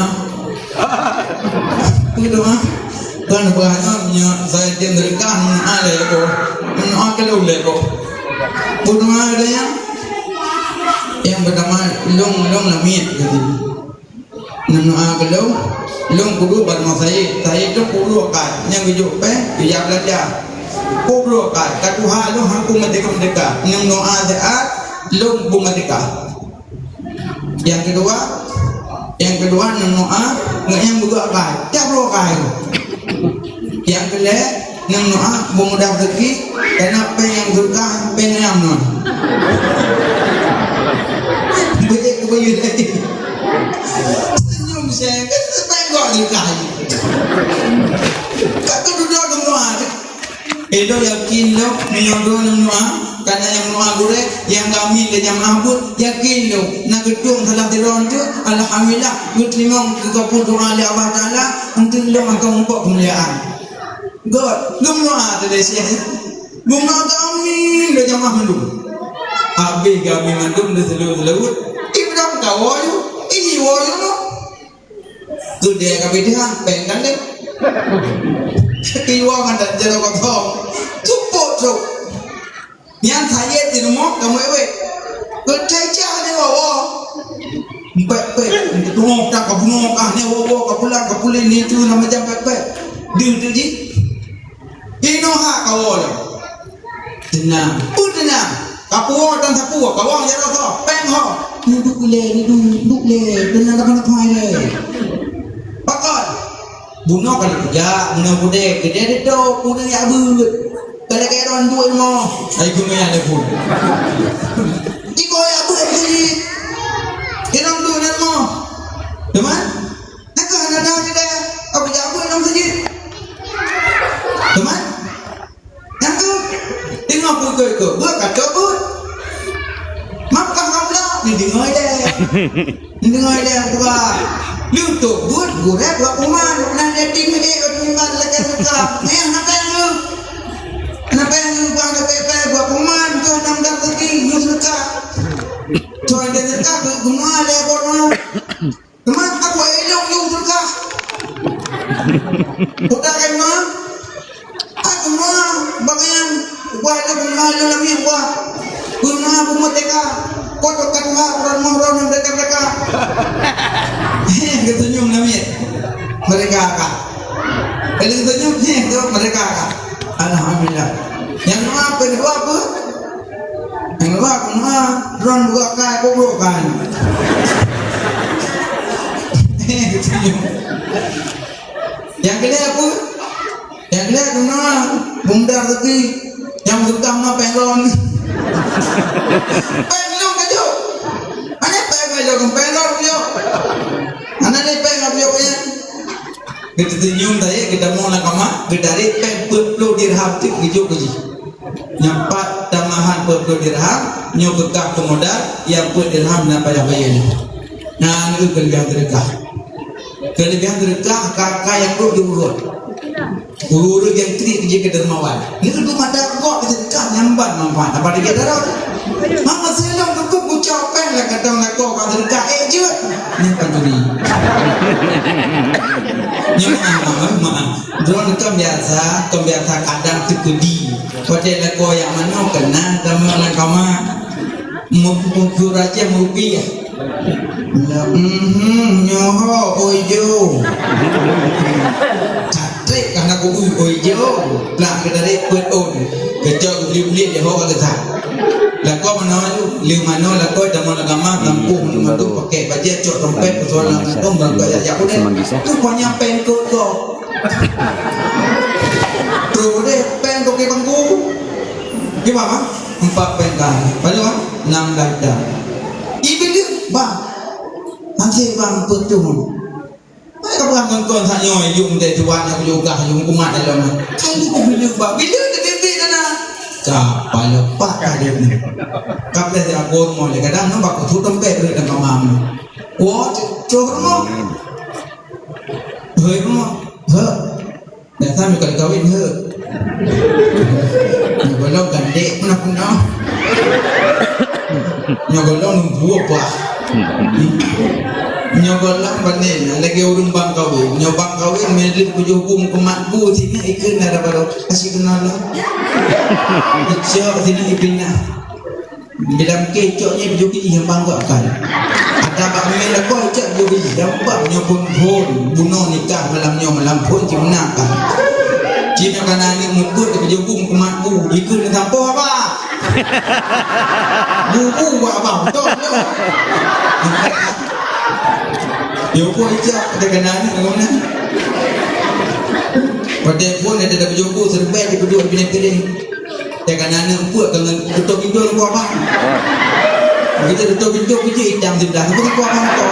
Peudoa. Kon buah nyoe, nyoe saya tem seudeukah, meudoa lé ko. Meudoa keu lôn lé ko. Peudoa lé nyan. Nyang peutama, lôn, lôn lamiet, kata. Meudoa keu lôn, lôn kudu bak rumoh sayid. Sayid tu puluh kai. Nyang geujok péng, geujak beulanja. Puluh kai. Ka tuha lôn, aku merdeka-merdeka. Nyang doa siat, lôn pun merdeka. Nyang keudua, nyang keudua, neumeudoa, ngon nyang beugok kai, tiep uroe kai. Nyang keulhèe, neumeudoa, beumudah rezeki, karena péng nyang seudeukah, péng nyang ngon. Beuék keubeuyeuet lagi. Senyum saya, kan sebanyak seudeukah. Kan keudua-dua neumeudoa. Ilôn yakin lôn, meunyoe droeneuh meudoa, kana nyang meudoa gurèe, nyang kami lé jamaah buet, yakin lôn, na geutueng salah sidroe teuk, alhamdulillah, geuteurimong keu kapeue doa lé Allah Taala, enteuk lôn akan mupok keumuliaan. Göt, geumeudoa teuh lé syèh. Geumeudoa kami lé jamaah mandum. Habéh kami mandum leuseuleuet-seuleuet, ibrang kawoe, iwoe. Geudeh ka bideh, péng kan deh. Iwa mandat jaroe kosong. Cupot trok. Nyan sayet di rumoh kamoe wéh. Keucai cah ni woe-woe. Pek-pek, tungok tak ka bunoe kah ni woe-woe ka pulang ka puléh ni tu nama jam pek-pek. Deuh tu jih. Inoe hak kawoe lom. Teunang. Peue teunang? Kapuwoe dan sapeue, kawang jaroe soe, péng ho. Ni duek lé, ni duek, duek lé, teunang dapat apa lé. Pakon? Bunoe ka lheueh kujak, bunoe kudeh, kudeh ditôp, kudeh jak beuet. Ka lagèe droen duek rumoh. Hai geumeue nyang lé phon. Iko jak beuet tadi. Kena duek rumoh. Teuma? Nyang keuh hana dang ideh, ka beujak beuet lam masjid. Teuma? Nyang keuh, teungoh peukeue-keue beuet ka trok beuet. Makkah Hamzah, neudeungoe ideh. Neudeungoe ideh buka. Leutok beuet, gurèe buat kuman. Nan yatim ideh, buat kuman, lagèe suka. Nyang hana péng lé. Hana péng lé, buat hana péng, buat kuman. Tu hana meudan rezeki, yue seudeukah. Tu hana seudeukah, geumoe lé buet meunan. Teuma aku ilong ilong seudeukah. Udah kan ma? Aku ma bagian buah ilong ma ilong lami buah. Guna bu merdeka. Kau tu kan ha bulan Muharram merdeka merdeka. Heh, geusenyum lami. Merdeka kah? Ilong senyum, heh, tu merdeka kah? Alhamdulillah. Nyang ma apa dua apa? Nyang dua apa? Ma, droen buka kai, bobrok kai. Nyang keulhèe apa? Nyang keulhèe keunoe, bunda rezeki, nyang beututang na péng lôn. Péng lôn ka jok. Hana péng ka jok, péng lôn ka jok. Hana lé péng ka jok nyan. Geuteusenyum tadi, geutamong lam kama, geutarek péng peuet ploh dirham teuk geujok keu jih. Nyang pat tambahan peuet ploh dirham, nyoe keu kah keu modal, nyang peuet dirham na payah bayeue. Nyan keuh keulebihan seudeukah. Keulebihan seudeukah kaka nyang rhot di ureueng. Ureueng nyang kriet jih keu dermawan. Nyoe keuh mata kok seudeukah nyang ban manfaat. Apa dia darah? Mama selong keuh kucok péng lah kata nak kok seudeukah, eh, jeuet. Nyoe pancuri. Nyoe maaf, maaf, maaf. Droeneuh kon biasa, kon biasa kadang teukeudi. Watèe lakoe jak manoe keunan tamong lam kama. Mu-, mukura cit meurupiah. Nyoe, mhm, nyoe ho, oi jo. Tatrek ka na kubu, oi jo. Plah keutarek peuet ôn. Keucok geuliet-liet di ho ka geutak. Lakoe manoe, lheueh manoe lakoe tamong lam kama, tampôh manoe mantong, pakèk bajèe, cok dompet, peusoalan kantong, bangka jak-jak udép. Tu panyang péng keu kok. Trôh deh, péng toke bangku. Kiban, bang? Empat péng ka. Padum, bang? Enam blah juta. Ibilih, bang. Nanti, bang, peutuh. Baik, bang, kon-kon sak nyoe, yum deh tuan, aku juga, yum kumat dalam. Kali tu bila, bang. Bila tu bimbit sana? Ka, pala pak ka dia ni. Ka boleh dia akur mo, dia kadang nampak aku tu tempat dia dan mamam. Wah, trôh rumah. Hei, rumah. Hei. Biasa meuka kawin he. Nyoe golom gandek pun aku nak. Nyoe golom nunggu apa? Nyoe golom panen lagi ureueng bang kawin. Nyoe bang kawin meunan tujoh bum keumat bu sini ikeu na baru kasih kenal lah. Icok sini ipinah. Bila mungkin cok nyan bujur gigi yang bangga kan. Ada bak mimit lakoe cok bujur gigi. Dan bak nyoe pun phon. Bunoe nikah malam nyoe malam phon cik meunang kan. Cina kana ni mukut di bujur gum keumat bu. Ikut ni sampah apa? Bubu buat apa? Betul tu. Yo pun ijak ada kana ni ngona. Pada pun ada dah bujur gum serbet di kedua bini kering. Teuka na aneuk peuet keu ngon tutoe pintoe ngon buah bang. Kita tutoe pintoe kerja hitam sebelah tu buah bang tu.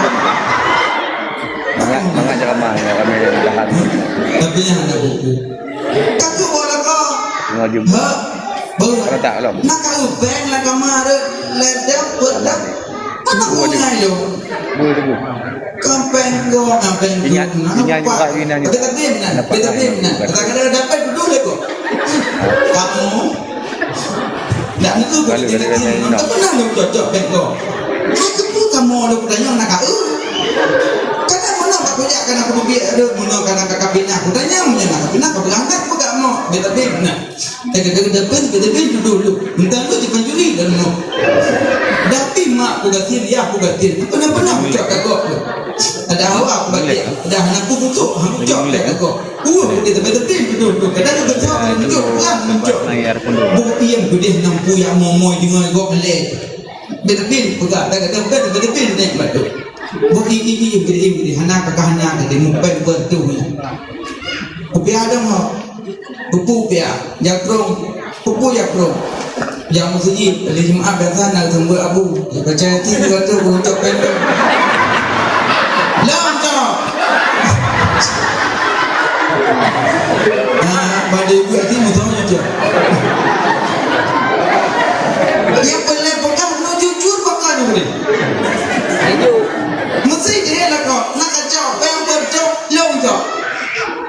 Mangat, mangat ceramah, ya, kami yang tahan. Tapi yang ada buku. Takut buat apa? Tengah jumpa. Ha? Baru. Kalau tak, belum. Nak kau beng lah kamar, ledang, peuet dah. Anak buah ngai lo. Buah tu. Kampeng go, kampeng go. Ingat, ingat juga hari nang. Beta bin nah, beta bin nah. Kata-kata dapat duduk leko. Kamu nak nunggu. Kalau kita bin, tak pernah lu cocok beko. Aku pun kamu lu tanya nak kau. Karena mana tak boleh, karena aku biar ada, mana karena kakak bin aku tanya, mana nak bin aku berangkat pun kamu. Beta bin nah. Teuka-teuka dapén, teuka dapén tu dulu. Entah tu dipancuri dan mau. Tapi mak ku gatin, ya ku gatin. Pernah-pernah muncak kagok tu. Ada awak ku gatin. Dah nak ku butuh, ha, muncak kagok. Uh, ku dia tepén-tepén tu dulu. Kadang tu besar, muncak, kan muncak. Buk iem ku deh nampu ya momoy dengan gok leh. Beda bin peugah, beda bin, beda bin naik batu. Bu i i i beri beri hana kakak hana tadi mupen bertuh. Kupiah dong ho. Pupu piah, jakrong, pupu jakrong. Jam siji, hari Jumat biasa nak sambut abu. Dia percaya ti dua tu untuk pendek. Lom tu. Nah, pada ibu hati musuh je. Yang boleh pegang no jujur bakal ni boleh. Mesti dia lah kau nak kacau, yang betul long kau.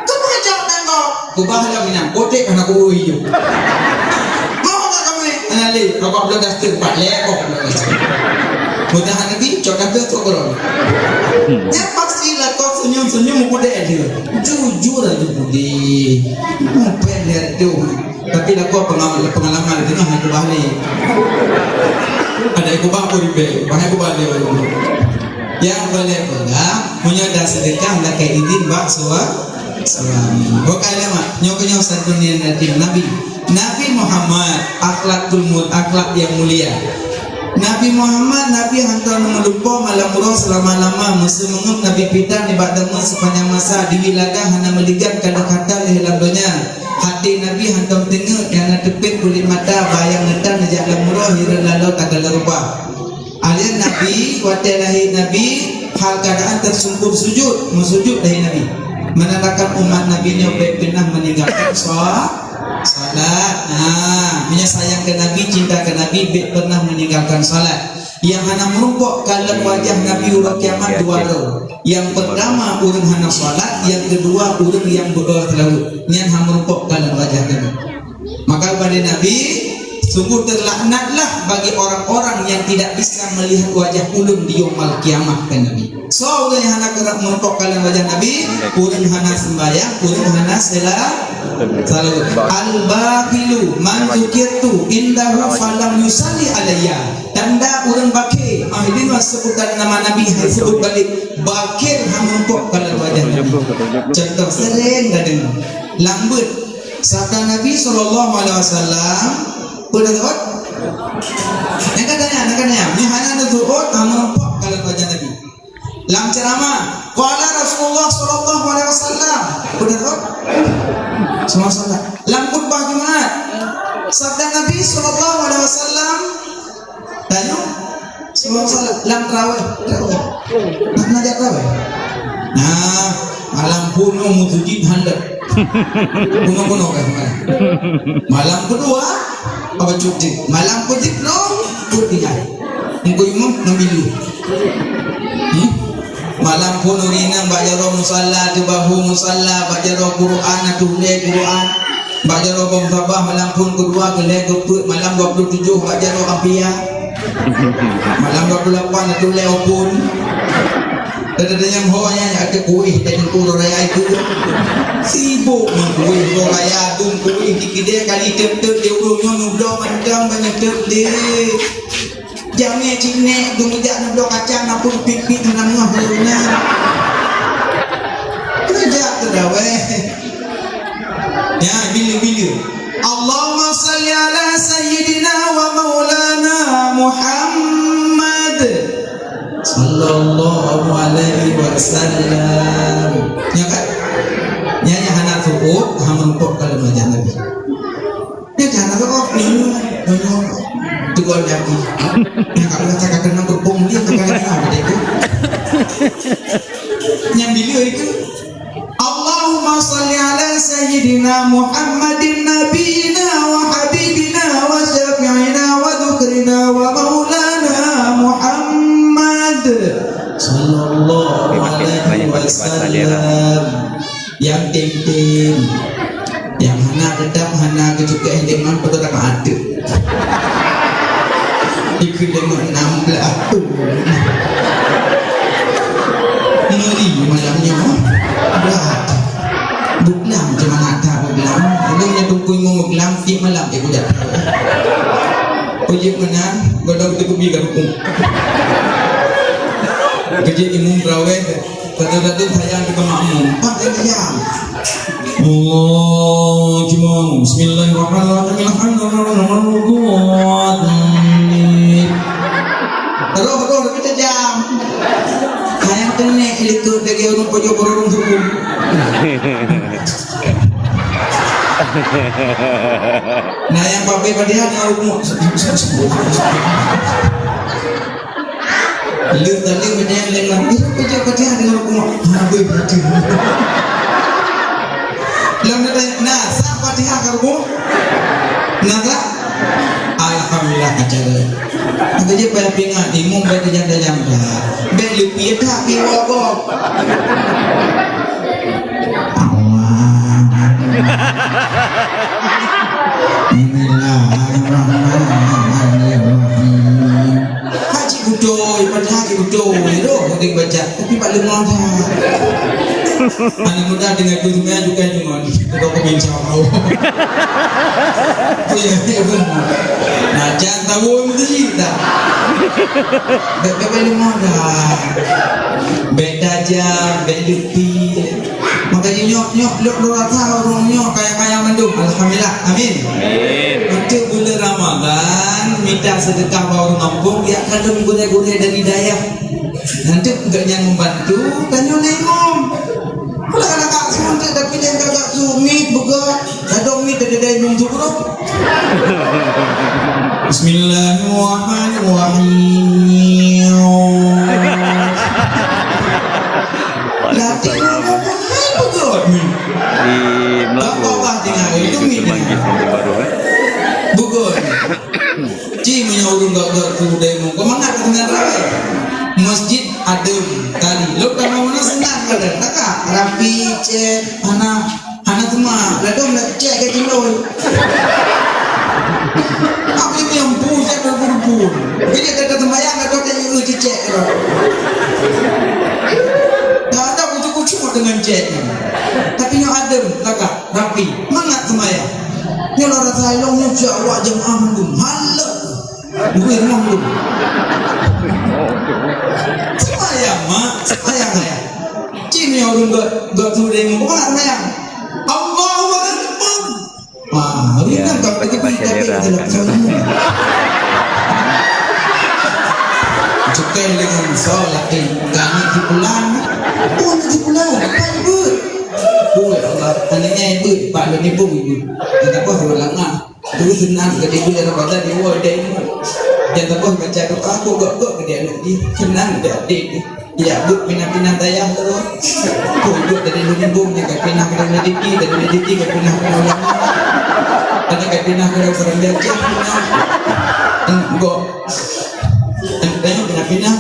Kau nak kacau tangga. Kau bah lah minang, kotek anak kau iyo. Mau tak kami? Anak le, kau belum dah tempat le, kau belum dah. Mudah nabi, cok dah tu korong. Yang pasti lah kau senyum-senyum muka dia. Jujur aja budi. Mupen dia tu. Tapi lakoe pengalaman, pengalaman di tengah aku balik. Ada aku bang pun ribet, bahaya aku balik baru. Yang boleh pegang, punya dah sedekah lakée idin bak sua-, suami. Bukan lama, nyoe nyoe santun yang dari Nabi. Nabi Muhammad akhlakul mul-, akhlak yang mulia. Nabi Muhammad, Nabi hantom meulumpoe malam uroe seulama-lama, meuseumeungeup Nabi Pitan nibak deungon sepanjang masa, diwi lagah hana meuligan ka lheueh khata lheueh lam donya. Até Nabi hantom teungeut, nyang na teupet kulét mata, bayang neutan neujak lam uroe, hireuen laloe tagalak rupa. Alien Nabi, watée lahé Nabi, hal keadaan tersungkur sujud, meusujud lahé Nabi. Menandakan umat Nabi nyoe bék pernah meninggalkan sho-, Salat. Nah, meunyoe sayang keu Nabi, cinta keu Nabi, bèk pernah meninggalkan salat. Nyang hana meurumpok kalon wajah Nabi uroe kiamat dua droe. Nyang pertama ureueng hana salat, nyang keudua ureueng nyang beu-e seulaweuet. Nyan hana meurumpok kalon wajah Nabi. Maka bak Nabi, sungguh terlaknatlah bagi orang-orang yang tidak bisa melihat wajah ulôn di yaumul qiyamah, kheun Nabi. Soe ureueng nyang hana keureuh meurumpok kalon wajah Nabi? Ureueng hana seumbahyang, ureueng hana sela-, seulaweuet. Al-bakhilu man dzukirtu indahu falam yusalli alayya. Tanda ureueng bakhil, ah, deungoe seubutan nama Nabi, hai seubut balik. Bakhil hana meurumpok kalon wajah Nabi. Contoh, sering tadeungoe. Lam beuet, sabda Nabi sallallahu alaihi wasallam, peue na sabab? Nyang ka tanya, nyang ka tanya. Nyoe hana neusu'ot, hana meurumpok kalon wajah Nabi. Lam ceramah, qala Rasulullah sallallahu alaihi wasallam. Bener, Bro? Sallallahu alaihi wasallam. Lam khutbah Jumat, sabda Nabi sallallahu alaihi wasallam, tanyong, sallallahu alaihi wasallam, lam tarawih, tarawih. Nak ngajak tarawih? Nah, malam peunoh meuseujid handap. Peunoh-peunoh kan malam. Malam keudua, apa cuti? Malam keudua, putih. Engkau imum, ngambil dulu. Hmm? Malam peunoh inong bak jaroe musala, teubahu musala, bak jaroe Quran, atuh lé Quran. Bak jaroe bom sabah, malam peunoh keudua, keulhèe keupeuet, malam dua puluh tujuh, bak jaroe Ampia. Malam dua puluh lapan, atuh lé Opon. Teudeungoe ho nyan, atuh kueh, dan Teungku Raya itu. Sibuk ngon kueh, Raya, dum kueh, di kidé kali teup-teup, di ureueng nyoe nubloe mantong, banyak teup deh. Jamé cit nèk, geumeuja neubloe kacang, na pun pit-pit, na meuh lé na. Neujak keu dawai. Ya, bila-bila. Allahumma salli ala sayyidina wa maulana Muhammad sallallahu alaihi wasallam. Ya kan? Ya, ya, hana su'ut, hana meurumpok kalon wajah Nabi. Dia jangan apa kau ni, ni, ni, tegur dia ni. Yang kalau saya kata nak berpung dia, tegur dia ni, apa dia tu? Yang bila itu? Allahumma salli ala sayyidina Muhammadin nabiyina wa habibina wa syafi'ina wa dhukrina wa maulana Muhammad sallallahu alaihi wasallam. Nyang tem-tem. Nyang hana, teutap hana geucukée deungon peuteuka ateueh. Ikeu deungon enam belas thon. Ngeri malam nyoe. Brat. Beuglam cuma nata beuglam. Ulôn nyang tungkui ngon beuglam tiep malam, eh, bujak. Peujeuet meunan, godong teukubi ka rukuk. Keujeuet imum traweh. Kadang-kadang sayang kita makmum, empat kali jam. Allah Akbar. Bismillahirrahmanirrahim. Alhamdulillah. Roh-roh kita jam. Sayang tenek likot lagi urung pojok urung hukum. Nah, yang pakai Fatihah dengan hukum. Leuh tadi meunyoe lé ngon, "Ih, baca Fatihah deungon rumoh." Ha, beutôi. Lom na, na, sah Fatihah ka rumoh? Na, ka? Alhamdulillah, ka cara. Aku je payah pingat, imum baca janda-janda. Bèk leupie that, iwa gob. Bismillahirrahmanirrahim. Haji beutôi, padahai haji beutôi. Roh mungkin baca, tapi bak leumah dah. Anak muda dengan tu sebenarnya juga cuma untuk peminjam Allah. Oh ya, ya benar. Nah, jangan tahu mesti tak. Bèk, bèk, bèk leumah dah. Bèk tajam, bèk leupie. Maka nyoe, nyoe, lôn, lôn rasa ureueng nyoe kaya-kaya mandum. Alhamdulillah. Amin. Amin. Untuk bulan Ramadan, minta sedekah bak ureueng gampông, ya, kadang gurèe-gurèe dari dayah. Nanti gobnyan membantu, tanyoe na imum. Kalau ada kak suntik, tapi dia agak sumit, buka. Kadang ni tadi dah imum tu, bro. Bismillahirrahmanirrahim. Latih ngomong hai peugöt ni. Di Melago. Bak Allah tinggal, itu ni tinggal. Ureueng gak-gak tu dai mu, kau mangat dengan ramai. Masjid adem tadi. Lo kamu mana senang kada? Taka rapi, cek, hana, hana semua. Lalu nak cek ke jiloi. Aku ni yang bu, cek berbu-bu. Bila kata sembahyang, kata tak ingat cek tu. Tak ada kucuk-kucuk dengan cek. Tapi yang adem, kakak, rapi, mangat sembahyang. Nyoe rasa ilong nyoe siap awak jemaah mandum. Halek. Duit rumah tu. Sembahyang, mak. Sembahyang, ayah. Cina ureueng gak, gak tu demo. Kemana sembahyang? Allahu Akbar. Ah, ya, kan tak pergi baca tapi dalam sana. Cukai dengan solat, eh, kami di bulan. Oh, di bulan. Apa ibu? Oh, ya Allah. Anaknya ibu, Pak, lu ni pun ibu. Kenapa orang lama? Dulu senang keudéh buleuen Ramadhan, iwoe dai mu. Nyang teuboh baca doa, kok gok-gok keudéh aneuk jih. Senang deh adék jih. Ya, buet pinah-pinah dayah tu. Kok buet dari Lunimbong nyang ka pinah ke Mediki, dari Mediki ka pinah ke Ulama. Ada ka pinah ke Serambi Aceh, pinah. Enggak. Enggak, pinah-pinah.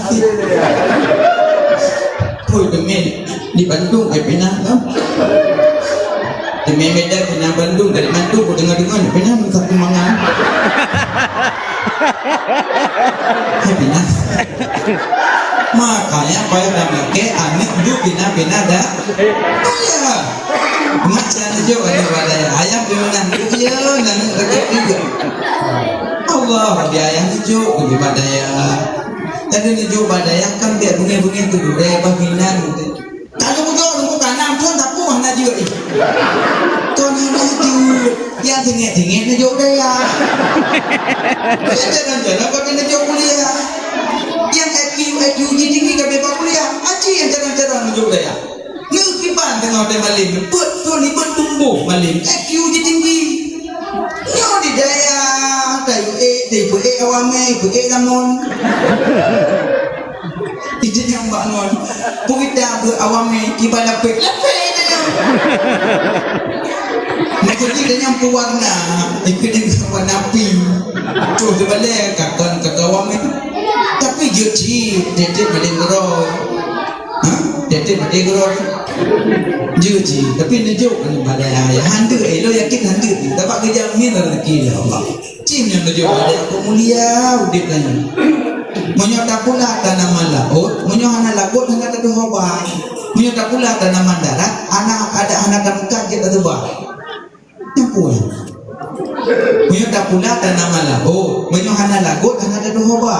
Kok demi di Bandung ka pinah tu. Di Medan pernah Bandung, dari Bandung ku dengar-dengar, pernah satu mangan. Hai pernah. Makanya payah dah pakai aneuk duduk pernah-pernah dah. Iya. Mak saya tunjuk ada badai ayam di mana? Iya, nang dekat juga. Allah, di ayam tunjuk di badai. Tadi tunjuk badai kan biar bunyi-bunyi tu deh, panggilan gitu. Kalau beutôi ureueng bukan nam thon sapeue hana jeuet jih. Thon hana jeuet. Nyang teungeut-teungeut neujok dayah. Nyang jalan-jalan ka neujok kuliah. Nyang I Q, I Q jih tinggi ka bak kuliah. Aci nyang jalan-jalan neujok dayah. Neu kiban teungoh teuh malem. Peuet thon iban tumboh malem. I Q jih tinggi. Nyoe di dayah, tayue ék, tayue ék awam, tayue ék lamon. Ijih nyang bangon. Pukita beu awam ni, kiban lapék, lapék dah nyoe. Maksud jih dah nyoe pewarna, ikut dengan warna pink. Tuh, dibalek, kakon, kakawam ni. Tapi jeuet cit, tiep-tiep maté geurôi. Ha? Tiep-tiep maté geurôi. Jeuet cit, tapi neujok, pada ayah, handeuk, eh, lo yakin handeuk. Dapat kerja, amin, rezeki, ya Allah. Cit nyang neujok, ada aku mulia, udép lagi. Meunyoe tapula tanaman laôt, meunyoe hana laôt hana tatuho ba. Meunyoe tapula tanaman darat, hana ada hana tameukat jeuet tatuba. Nyang peue? Meunyoe tapula tanaman laôt, meunyoe hana laôt hana tatuho ba.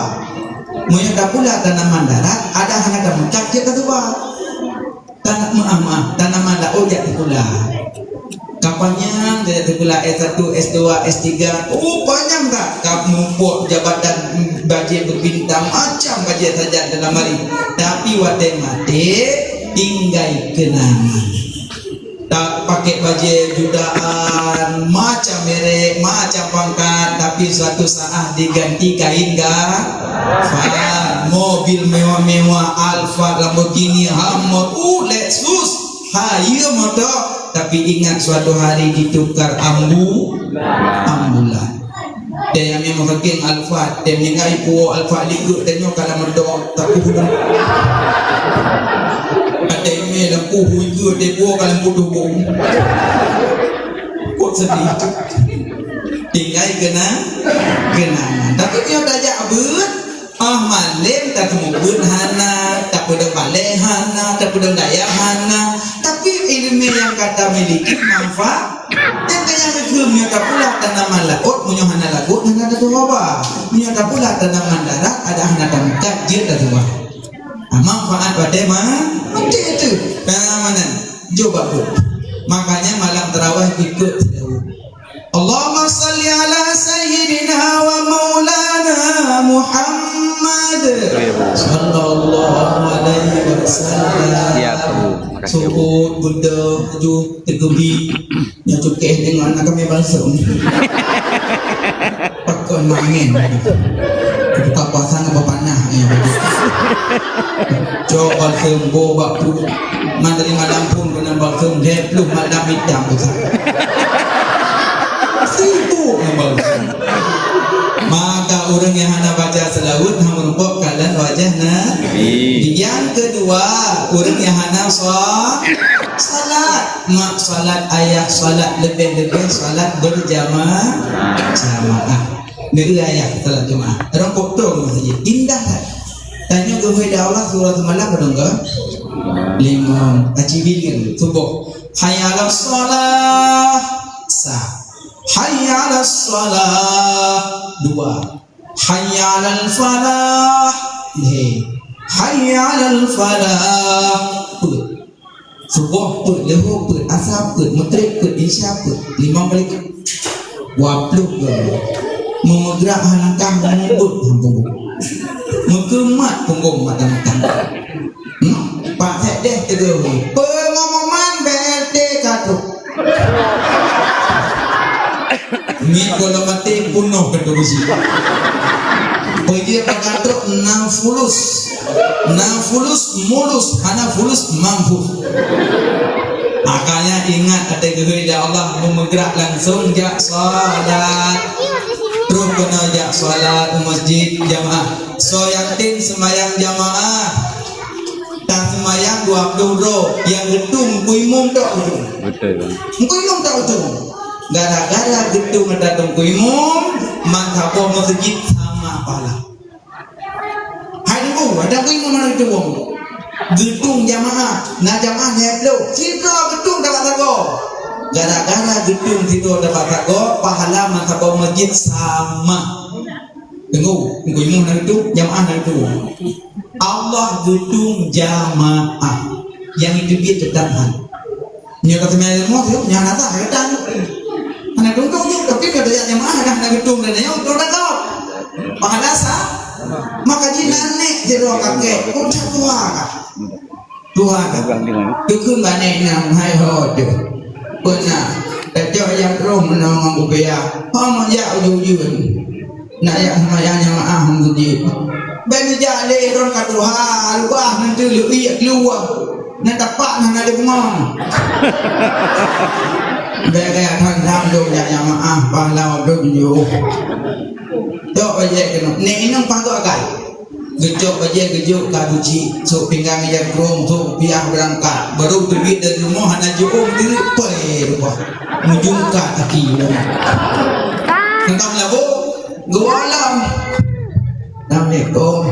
Meunyoe tapula tanaman darat, ada hana tameukat jeuet tatuba. Tan-, maaf, maaf, tanaman laôt jak sikula. Ka panyang tajak sikula S satu, S dua, S tiga. Oh, panyang that. Ka muphom jabatan, mm, bajée beubintang, macam bajée sajan dalam hari. Tapi watée maté, tinggai keunangan. Tak pakai bajée jutaan, macam merek, macam pangkat, tapi suatu saat diganti kain ga-, fan, mobil mewah-mewah, Alphard, Lamborghini, Hummer, uh, Lexus, hayeue moto, tapi ingat suatu hari ditukar ambu-, ambulan. Dayah memang saking Alphard, dayah meninggai puwoe Alphard likot, tanyoe ka lam meudo, tapi hulu. Ada ime lampu hui ke, dayah puwoe ka lam putuh bong. Kok sedih. Tinggai kena, kenangan. Tapi nyoe tajak beuet, ah, malem tateumeubeuet hana, tapeudong balée hana, tapeudong dayah hana. Tapi ileumé nyang ka tamiliki manfaat. Nyang keu nyang keu meunyoe tapula tanaman laôt, meunyoe hana laôt, hana tatuho ba. Meunyoe tapula tanaman darat, ada hana tameukat, jeuet tatuba. Ah, manfaat watée ma-, maté teuh. Nah, mana? Jok bak buet. Makanya malam tarawih ikut sedawa. Allahumma salli ala sayyidina wa maulana Muhammad sallallahu alaihi wasallam. Siap, Abu. Makasih, Abu. Sukut, beudôh, ju, teugeubi. Nyoe cukéh deungon na kami balsem. Pakon mangén. Buka puasa ngon panah nyoe. Cok balsem, bo bak pu. Man dari malam pun kena balsem, dua puluh malam hitam busa. Sibuk ngon balsem. Maka Ureuëng nyang hana baca seulaweuet hana meurumpok kalon wajah Nabi. Nyang keudua, ureuëng nyang hana sa-, salat. Mak salat, ayah salat, leubeh-leubeh salat berjama-, jamaah. Neu ayah salat jamaah. Rongkok tong masjid. Indah that. Tanyoe geuhôi di Allah surah semalam padong ke? Lima. Aci bilin subuh. Hayya 'alas shalah. Sa. Hayya 'alas shalah. Dua. Hayya 'alal falah. Lhèe. Hayya 'alal falah. Peuet. Suboh peuet, leuhô peuet, asa peuet, meugreb peuet, isya peuet. Limong kali peuet. Dua ploh goe. Meumeugerak ha langkah meumumbot ha punggong. Meukeumat punggong mata-mata. Hmm? Pak Sekdes teugeuh. Pengumuman B L T ka trok. Ngieng gohlom maté punoh keu teureusi. Peujeuet bak trok na fulus. Na fulus mulus, hana fulus mampus. Makanya ingat, até geuhôi lé Allah, meumeugerak langsung jak salat. Troh keunoe jak salat u masjid jamaah. Soe yakin seumayang jamaah? Taseumayang dua ploh droe, nyang geutung Teungku Imum tok ujong. Betul, Bang. Teungku Imum tok ujong. Gara-gara geutung ata Teungku Imum, meusaboh meuseujid sama pahala. Hai Teungku, ata Teungku Imum hana geutung. Geutung jamaah, na jamaah lhèe ploh. Sidroe geutung tabak sagoe. Gara-gara geutung sidroe tabak sagoe, pahala meusaboh meuseujid sama. Teungku, Teungku Imum na geutung, jamaah na geutung. Allah geutung jamaah. Nyang itu dia tetap hal. Nyoe ka teumé ilmu tu, nyan hana sah, kata. Hana tuntung tu, tapi kata jak jamaah dah hana geutung dan nyoe tu dah kau. Pahala sah. Maka jih nanek sidroe kakek, udah tua kah? Tua kah? Dukun banek nam, hai ho tu. Beuna. Tajak jak roh meunoe ngon kupiah. Ho meujak ujeuen-ujeuen. Nak jak seumayang jamaah meuseujid. Bèk neujak lé droen ka tuha, leubah nanti leuiek keuluwa. Nan tapak nan ada bunga. Bèk gaya thon-thon dong jak jamaah, pahala dong jôh. Tok bajèe keunoe. Nek inong pagoe akai. Geucok bajèe geujok ka guci, sôk pinggan ija krueng, sôk piah beurangkat. Baru teubiet dari rumoh hana jiôh diri, poi rubah. Mujungka kaki. Tentang labo, geuwalam. Assalamualaikum.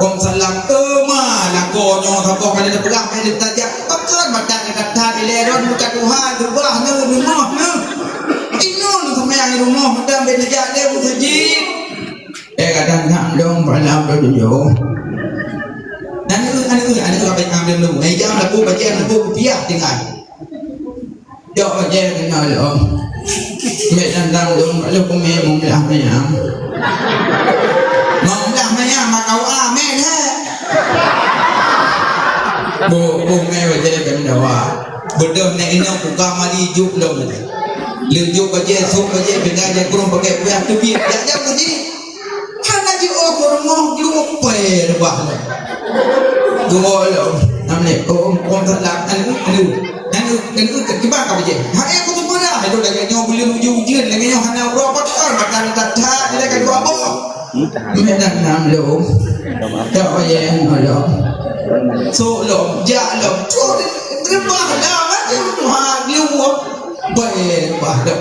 Waalaikumsalam. Eh, ma, lakoe nyoe saboh kali teupeugah, kali teutajak. Pakon mata gata that ilèe ron muka Tuhan, reubah nyoe, rumoh nyoe. Inong seumayang rumoh, meudan bèk neujak lé meuseujid. Eh, kadang-kadang dong, malam tu tujuh. Aneuk, aneuk, aneuk, aneuk, aneuk, aneuk, aneuk, meja lampu, bajèe lampu, kupiah tinggai. Jok bajèe keunoe lom. Mek dandang lom, lalu kumé meumeulah manyang. Meumeulah manyang, mak kau amé lé. Bu, kumé bajèe keunoe dawa. Beudôh nèk inong buka mari juk lom. Leueng juk bajèe, sôk bajèe, pindah jak krueng pakai kuyah teubiet. Jak jam tadi. Hana jiôh keu rumoh, geulupai reubah lom. Geuwoe lom. Assalamualaikum. Waalaikumsalam. Anu, anu. Anu, anu, kiban ka bajèe. Hai, aku tu peurah. Aduh, lagèe nyoe buleuen ujeuen-ujeuen. Lagèe nyoe hana uroe pakon. Mata that-that. Dia ka dua boh. Meunan nam lom. Tak payah lom. Sôk lom. Jak lom. Cuk, reubah lom. Aduh, Tuhan. Geulupai reubah lom.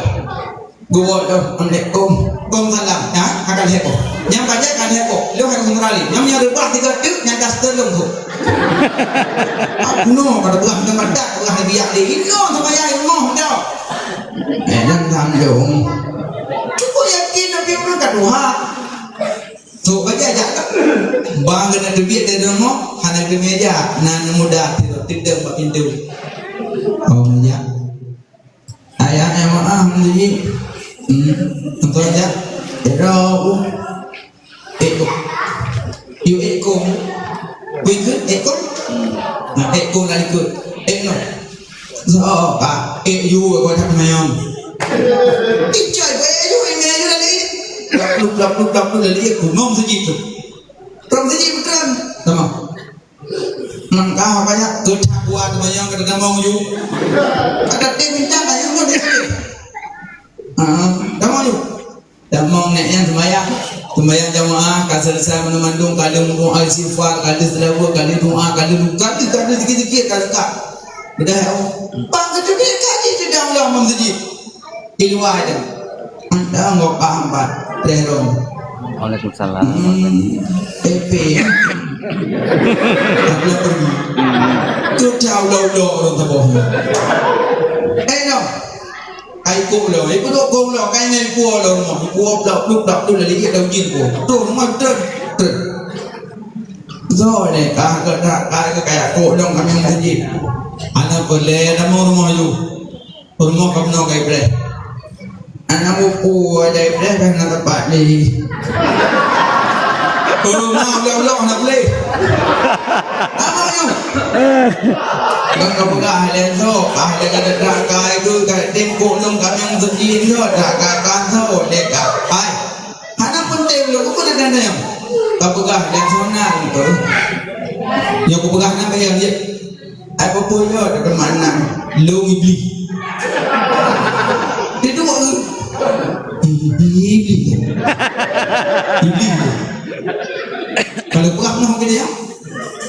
Geuwoe lom, assalamualaikum. Waalaikumsalam. Nyan, akan lhèe boh. Nyang bajèe ka lhèe boh. Lôn hai Umrah lé. Nyang, nyang reubah tiga teuk, nyang daster lôn tu. Aku nyoe, kada beurah, nyang madat, beurah lé biak lé. Inoe, seumayang rumoh, dah. Eh, dan sambung. Cukup yakin, Nabi Muhammad ka tuha. Tu bajèe jak. Bang keuneuk teubiet dari rumoh, hana teumeja. Nan muda, tidak, tidak bak pintu. Oh, ya. Ayah, eh, maaf, Mak Haji. Hmm, engkau aja. Ero, uh. Eko. Yu eko. Ku ikut, eko. Nah, eko lah ikut. Eno. So, ah, eh, yu, aku tak mayam. Icai, eh, yu, ini aja lagi. Lapluk, lapluk, lapluk, lagi aku ngom segitu. Rom segitu kan? Sama. Mangka banyak keucabuan banyak kata damong yu. Ada tim minta ayo mau di sini. Ah, damong yu. Damong nek yang sembahyang. Seumayang jamaah ka selesai mandum-mandum, ka lheueh meudoa istighfar, ka lheueh seulaweuet, ka lheueh doa, ka lheueh, ka lheueh, ka lheueh zikir-zikir ka leukat. Beudah, ya Allah. Bang, keuneuk ka jih sidang lom meuseujid. Di luwa aja. Anda nggak paham, Pak. Terong. Waalaikumsalam. Hmm, P P. Ada pergi. Tu tahu lo-lo orang teuboh. Eh, no. Kai kok lo, iku dok kong lo, kai ngai kuo lo rumoh, kuo plak pluk plak tu lagi dia daun jin ko. Tu rumoh tu. Tu. Zo le ka ka ka ka ka kaya kok dong kami meuseujid. Ana boleh nama rumoh yu. Rumoh kamu kai boleh. Ana buku ada boleh dah nak tempat ni. Rumoh lo lo nak boleh. Apa yu? Kan ka peugah lé soe, ah, lé ka teuka kai geu, ka tem kok lôn ka nyang seujin nyoe, dak ka ka soe, lé ka. Hai. Hana penting lôn, peue na dan nyang. Ka peugah lé soe na lôn tu. Nyoe ku peugah na bayang je. Ai peue nyoe, dak mana? Lôn Iblih. Dia dua ke? Iblih. Iblih. Kalau peugah noh ke dia?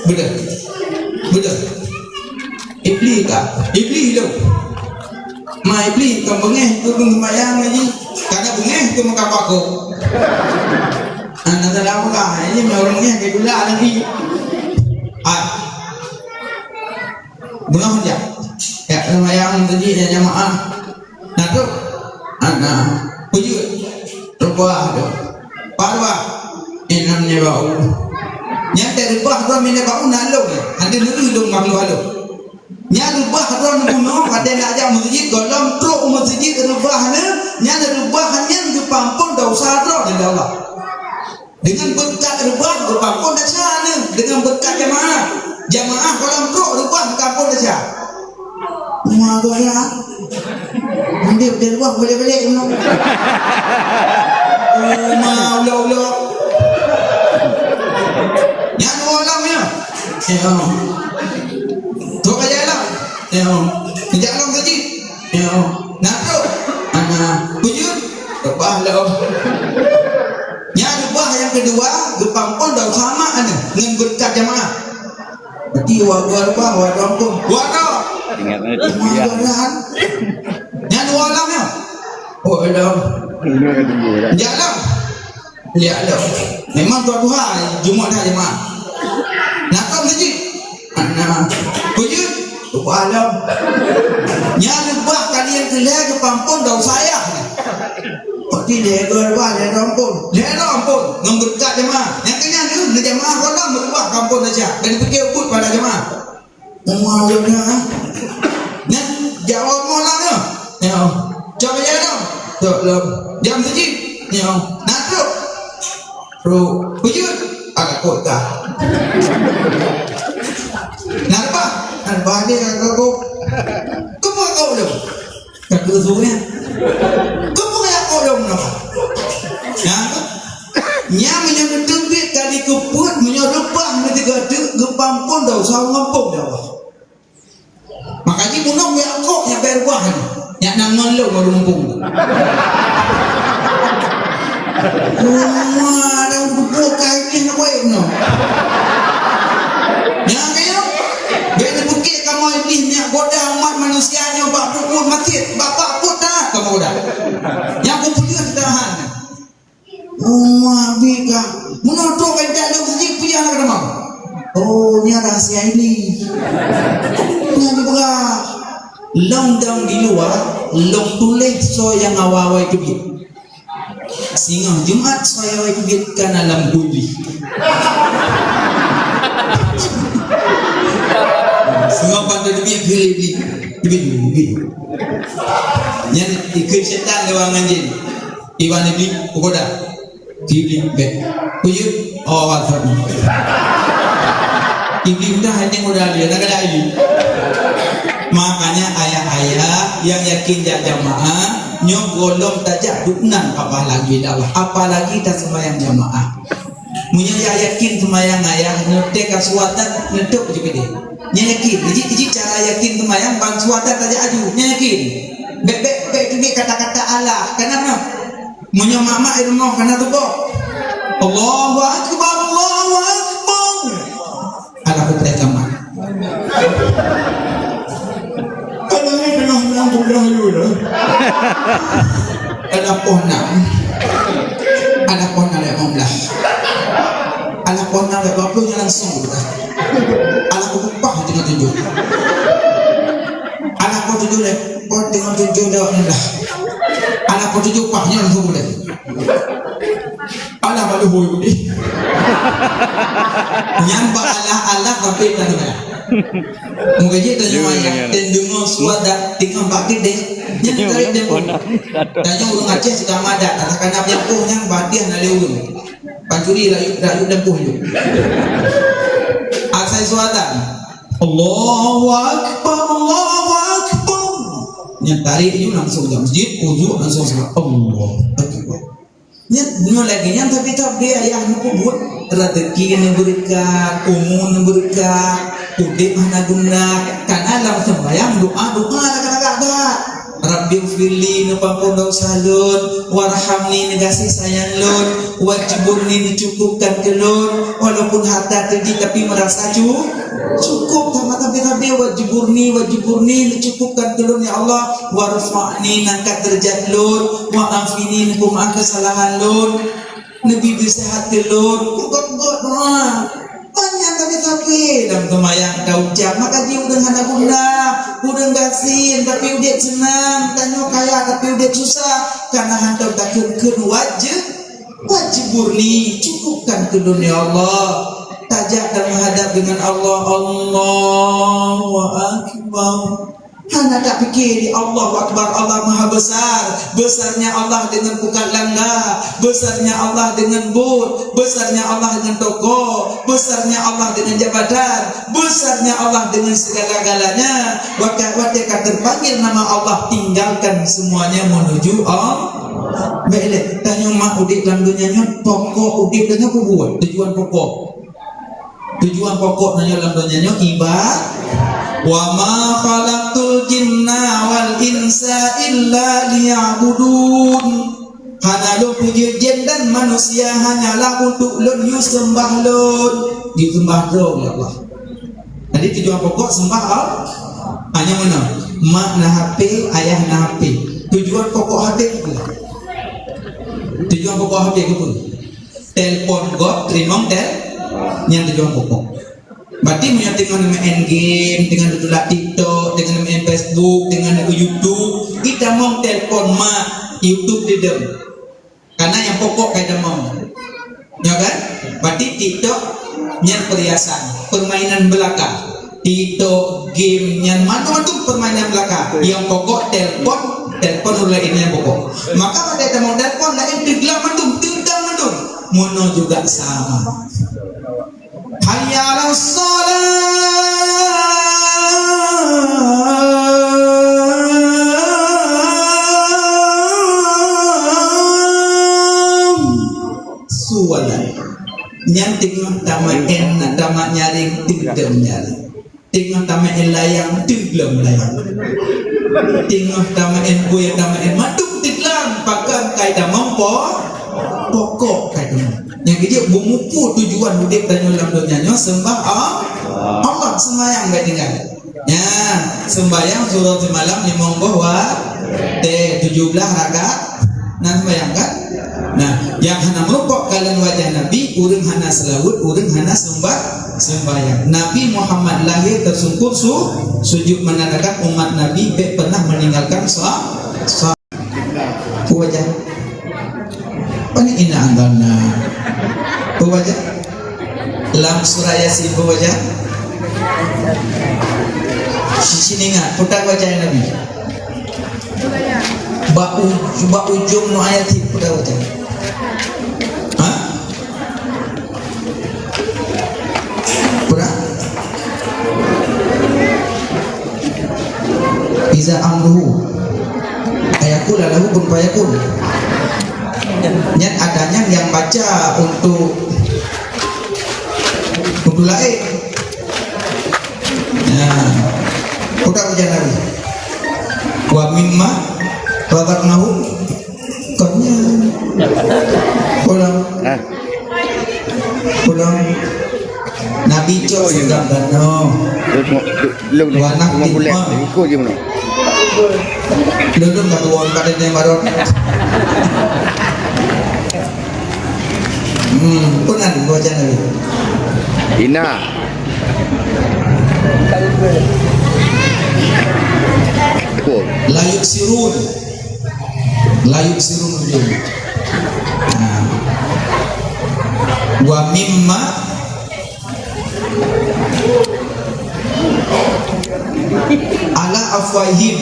Beudôh. Beudôh. Iblih ka. Iblih lôn. Ma Iblih ka beungéh keu ureueng seumayang lagi. Kana beungéh keu meukapakoe. Ana salah peugah, ini ureueng beungéh keu gula lagi. Ah. Beungéh jak. Ya, seumayang tadi ya jamaah. Nah, tu. Ana. Peujeuet. Reubah tu. Pat reubah. Inam nibau. Nyan teureubah tu minibau na lôn. Ada neuri lôn makhluk halus. Nyan reubah droe neubunoe, watèe nak jak meuseujid, gohlom trok u meuseujid reubah nyan, nyan reubah nyan geupeuampon desya droe lé Allah. Dengan beureukat reubah geupeuampon desya nyan, dengan beureukat jamaah. Jamaah gohlom trok reubah geupeuampon desya. Uma gohlom. Nanti udah reubah boleh balik. Uma ulo-ulo. Nyan gohlom ya. Ya. Trok aja lah. Ya. Kejak lom gaji. Ya. Nah, trok. Ana, bujur. Rebah lom. Nya rebah nyang keudua, geupampon daun sama ane ngon beureukat jamaah. Berarti wa dua rebah, wa dua ampôn. Wa dua. Ingat mana tu? Wa dua kan? Nya dua lom ya. Oh, lom. Jalan. Lihat lom. Memang tuan Tuhan, Jumat dah jemaah. Nak kau masjid? Nah, bujur, lupa lom. Nya leubah kali nyang keulhèe geupampon daun sayah. Pati lhèe dua leubah, lhèe dua ampôn. Lhèe dua ampôn, ngon beureukat jemaah. Nyang keunyan tu, jemaah kota meurubah kampung saja. Dan dipikir ubit pada jemaah. Uma lom nyan, ha? Nyan, jak lom lom nyan. Ya. Cok aja lom. Cok lom. Jam siji. Ya. Nah, trok. Trok. Bujur. Agak kuat kah? Nah, lepas. Nah, lepas ni, agak kuat. Kau buat kau lom. Ka keusuh nyan. Keupeue jak kok lom nyoe? Nyan, nyan meunyoe neuteubiet kali keupeuet, meunyoe reubah neuteuk geupampon desya ngampông lé Allah. Maka jih bunoe jak kok nyang bèe reubah nyan. Nyak nan ngon lôn ureueng mumpung. Uma, ada ureueng bukai jih nak buet nyoe. Nyan kayém. Bèk neupeuké kamoe Iblih nyak goda umat manusia nyoe bak buet-buet maksiet, bak, bak buet taat kamoe goda. Nyang kupeuleueh tahan. Uma bika. Meunoe trok ka intat lôn sijik peujah lam teuma. Oh, nyan rahsia Iblih. Nyan dipeugah. Lôn dong di luwa, lôn tuléh soe nyang awai-awai teubiet. Singoh Jumat soe awai teubiet kana lam bui. Singoh ban teubiet geuh Iblih. Iblih, Iblih. Nyan ikheun syaitan lewat ngon jin. Iban Iblih, peugah dah. Iblih bèk. Kuyup. Oh, Alfred. Iblih dah hanya modal dia, nak ada Iblih. Makanya ayah-ayah yang yakin jak jamaah, nyoe gohlom tajak duknan apalagi dah, apalagi taseumayang jamaah. Meunyoe jak yakin seumayang ayah, nyoe teuka suatan, neutôp ju keudeh. Nyan yakin, jih, jih cara yakin seumayang ban suatan tajak aju, nyan yakin. Bèk, bèk, bèk teubiet kata-kata Allah, kenapa? Meunyoe mak-mak di rumoh kana tuboh. Allahu Akbar, Allahu Akbar. Alah, kupreh kamat. Alah, teungoh nam budak you dah. Alah, poh nam. Alah, poh nam lewat lima belas. Alah, poh nam lewat dua puluh nyan langsung budak. Alah, kupeugah teungoh tujoh. Alah, poh tujoh lewat, poh teungoh tujoh lewat lima belas. Alah, poh tujoh pah nyan langsung budak. Alah, bak luhôi udeh. Nyan bak alah-alah, tapi tak ada. Mungkin je tanya ayah, dan dengar suara dah tengah bak kedai. Nyan tarik dan pun. Tanya ureueng Aceh sudah madat, katakan nak yang pun nyan badiah nak lewat. Pancuri layu, layu dan pun je. Asai suara. Allahu Akbar, Allahu Akbar. Nyan tarik je langsung ke masjid, uduk langsung salat. Allahu Akbar. Nyan, nyoe lagèe nyan, tapi, tapi ayah neupeubuet, rezeki neubeureukat, umu neubeureukat, udép hana guna, karena lam sembahyang doa, doa lagak-lagak that. Rabbighfirli, neupeuampôn desya lôn, warhamni, neugaséh sayang lôn, wajburni, neucukupkan keu lôn, walaupun harta teuji tapi meurasa cu-, cukup, sama tapi-tapi, wajburni, wajburni, neucukupkan keu lôn, ya Allah. Warfa'ni, neuangkat deurajat lôn, wa'afini, neupeumaaf keusalahan lôn, neubri seuhat keu lôn, peugöt-göt doa. Banyak tapi-tapi lam seumayang taucap, maka jih ureueng hana guna, ureueng gasien, tapi udép seunang, tanyoe kaya, tapi udép susah, karena hantom takheun-kheun wajib, wajburni, cukupkan keu lôn, ya Allah. Tajak dan menghadap dengan Allah, Allahu Akbar. Hana tapike di Allahu Akbar, Allah Maha Besar. Besarnya Allah dengan pukat langga, besarnya Allah dengan bot, besarnya Allah dengan toko, besarnya Allah dengan jabatan, besarnya Allah dengan segala-galanya. Watèe, watèe ka terpanggil nama Allah, tinggalkan semuanya menuju Allah. Bèk lé, tanyoe mak udép lam donya nyoe, pokok udép tanyoe peue buet, tujuan pokok. Tujuan pokok tanyoe lam donya nyoe iba-, "Wa ma khalaqtul jinna wal insa illa liya'budun." Hana lôn peujeuet jin dan manusia hanyalah untuk lôn yue seumbah lôn. Yue seumbah droe, ya Allah. Jadi tujuan pokok seumbah Allah. Hanya mana? Mak na H P, ayah na H P. Tujuan pokok H P apa? Tujuan pokok H P apa? Telepon gob, teurimong tel-, nyan tujuan pokok. Berarti meunyoe teungoh main game, teungoh tulak TikTok, teungoh main Facebook, teungoh YouTube, itamong telepon mak, YouTube didem. Karena nyang pokok ka itamong. Ya kan? Berarti TikTok nyan perhiasan, permainan belaka. TikTok, game, nyan mandum-mandum permainan belaka. Nyang pokok telepon, telepon ureueng laén nyang pokok. Maka watèe tamong telepon laén teuglam mandum, teuglam mandum. Meunoe juga sama. Hayya 'alas shalah. Sualan. Nyan teungoh tameu'en, tameunyareng, teudong nyareng. Teungoh tameu'en layang, teudong layang. Teungoh tameu'en bui, tameu'en mandum teudong, pakon ka itamong po-, pokok ka itamong. Nyang keujeuet beumupu tujuan udép tanyoe lam donya nyoe seumbah A-, Allah, seumayang bèk tinggai. Nyan, sembahyang suroh simalam limong boh watèe, tujoh blah rakaat. Nah, sembahyang kan? Nah, nyang hana meureumpok kalon wajah Nabi, ureueng hana seulaweuet, ureueng hana seumbah-, sembahyang. Nabi Muhammad lahé teusungkur su-, sujud, menandakan umat Nabi bèk pernah meninggalkan sa-, sa-, Peue wajah? Pane inna anzalna. Peue wajah? Lam surah Yasin peue wajah? Sisi ingat, peue wajah Nabi? Bak u-, bak ujong nu ayat peue wajah? Ha? Peue? Iza amruhu ayakul lahu kun fayakun. Nyan ada nyan nyang baca untuk, untuk laén. Nah, udah ujian lagi. Wa mimma razaqnahum. Kon nyan. Ulang. Hah? Ulôn Nabi cok seugam ganoe. Lôn, lôn, lôn, lôn bulèk, ikut je meunan. Lôn, lôn ka tuwö pada nyan baru. Hmm, peue nan baca Nabi? Ina. Betul. La yubsirun. La yubsirun ujung. Nah. Wa mimma ala afwahihim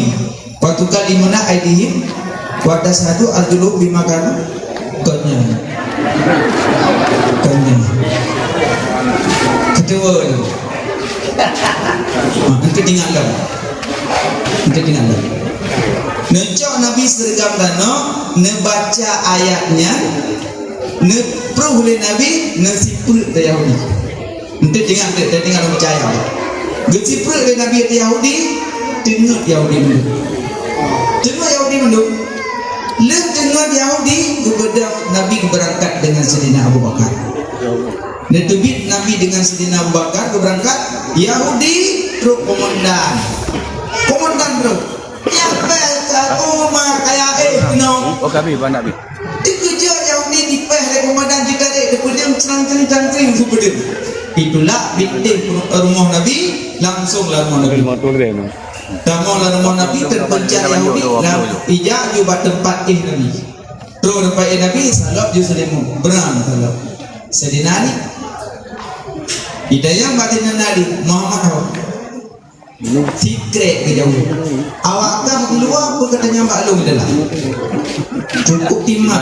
wa tukallimuna aidihim wa tasyhadu arjuluhum bima kanu. Kon nyan. Kon nyan. Keudua tu. Ha, eunteuk ingat lom. Eunteuk ingat lom. Neucok Nabi seureuga ganoe, neubaca ayat nyan, neuprooh lé Nabi, neusipreuk teuh Yahudi. Eunteuk ingat, eunteuk ingat lom peucaya. Geusipreuk lé Nabi teuh Yahudi, teungeut Yahudi mandum. Teungeut Yahudi mandum. Lheueh teungeut Yahudi, geubeudôh Nabi geubeurangkat deungon Saidina Abu Bakar. Neuteubiet Nabi deungon Saidina Abu Bakar geubeurangkat, Yahudi trok komandan. Komandan trok. Nyang péh ka uma kaya éh keunoe. Oh, kami, Bang Nabi. Dikeujot Yahudi dipéh lé komandan jitarek, dipeudeung crang-cring, crang-cring, dipeudeung. Itulah bintéh rumoh Nabi, langsong lam rumoh Nabi. Tamong lam rumoh Nabi, teupencah Yahudi, lam ija ju bak teumpat éh Nabi. Trok teumpat éh Nabi, salop ju seulimong, brang salop. Saidina Ali. Ditanyong bak Saidina Ali, Muhammad ho. Sikrek keu jaweueb. Awak kah di luwa, peue ka tanyong bak lôn di dalam? Cukup timan.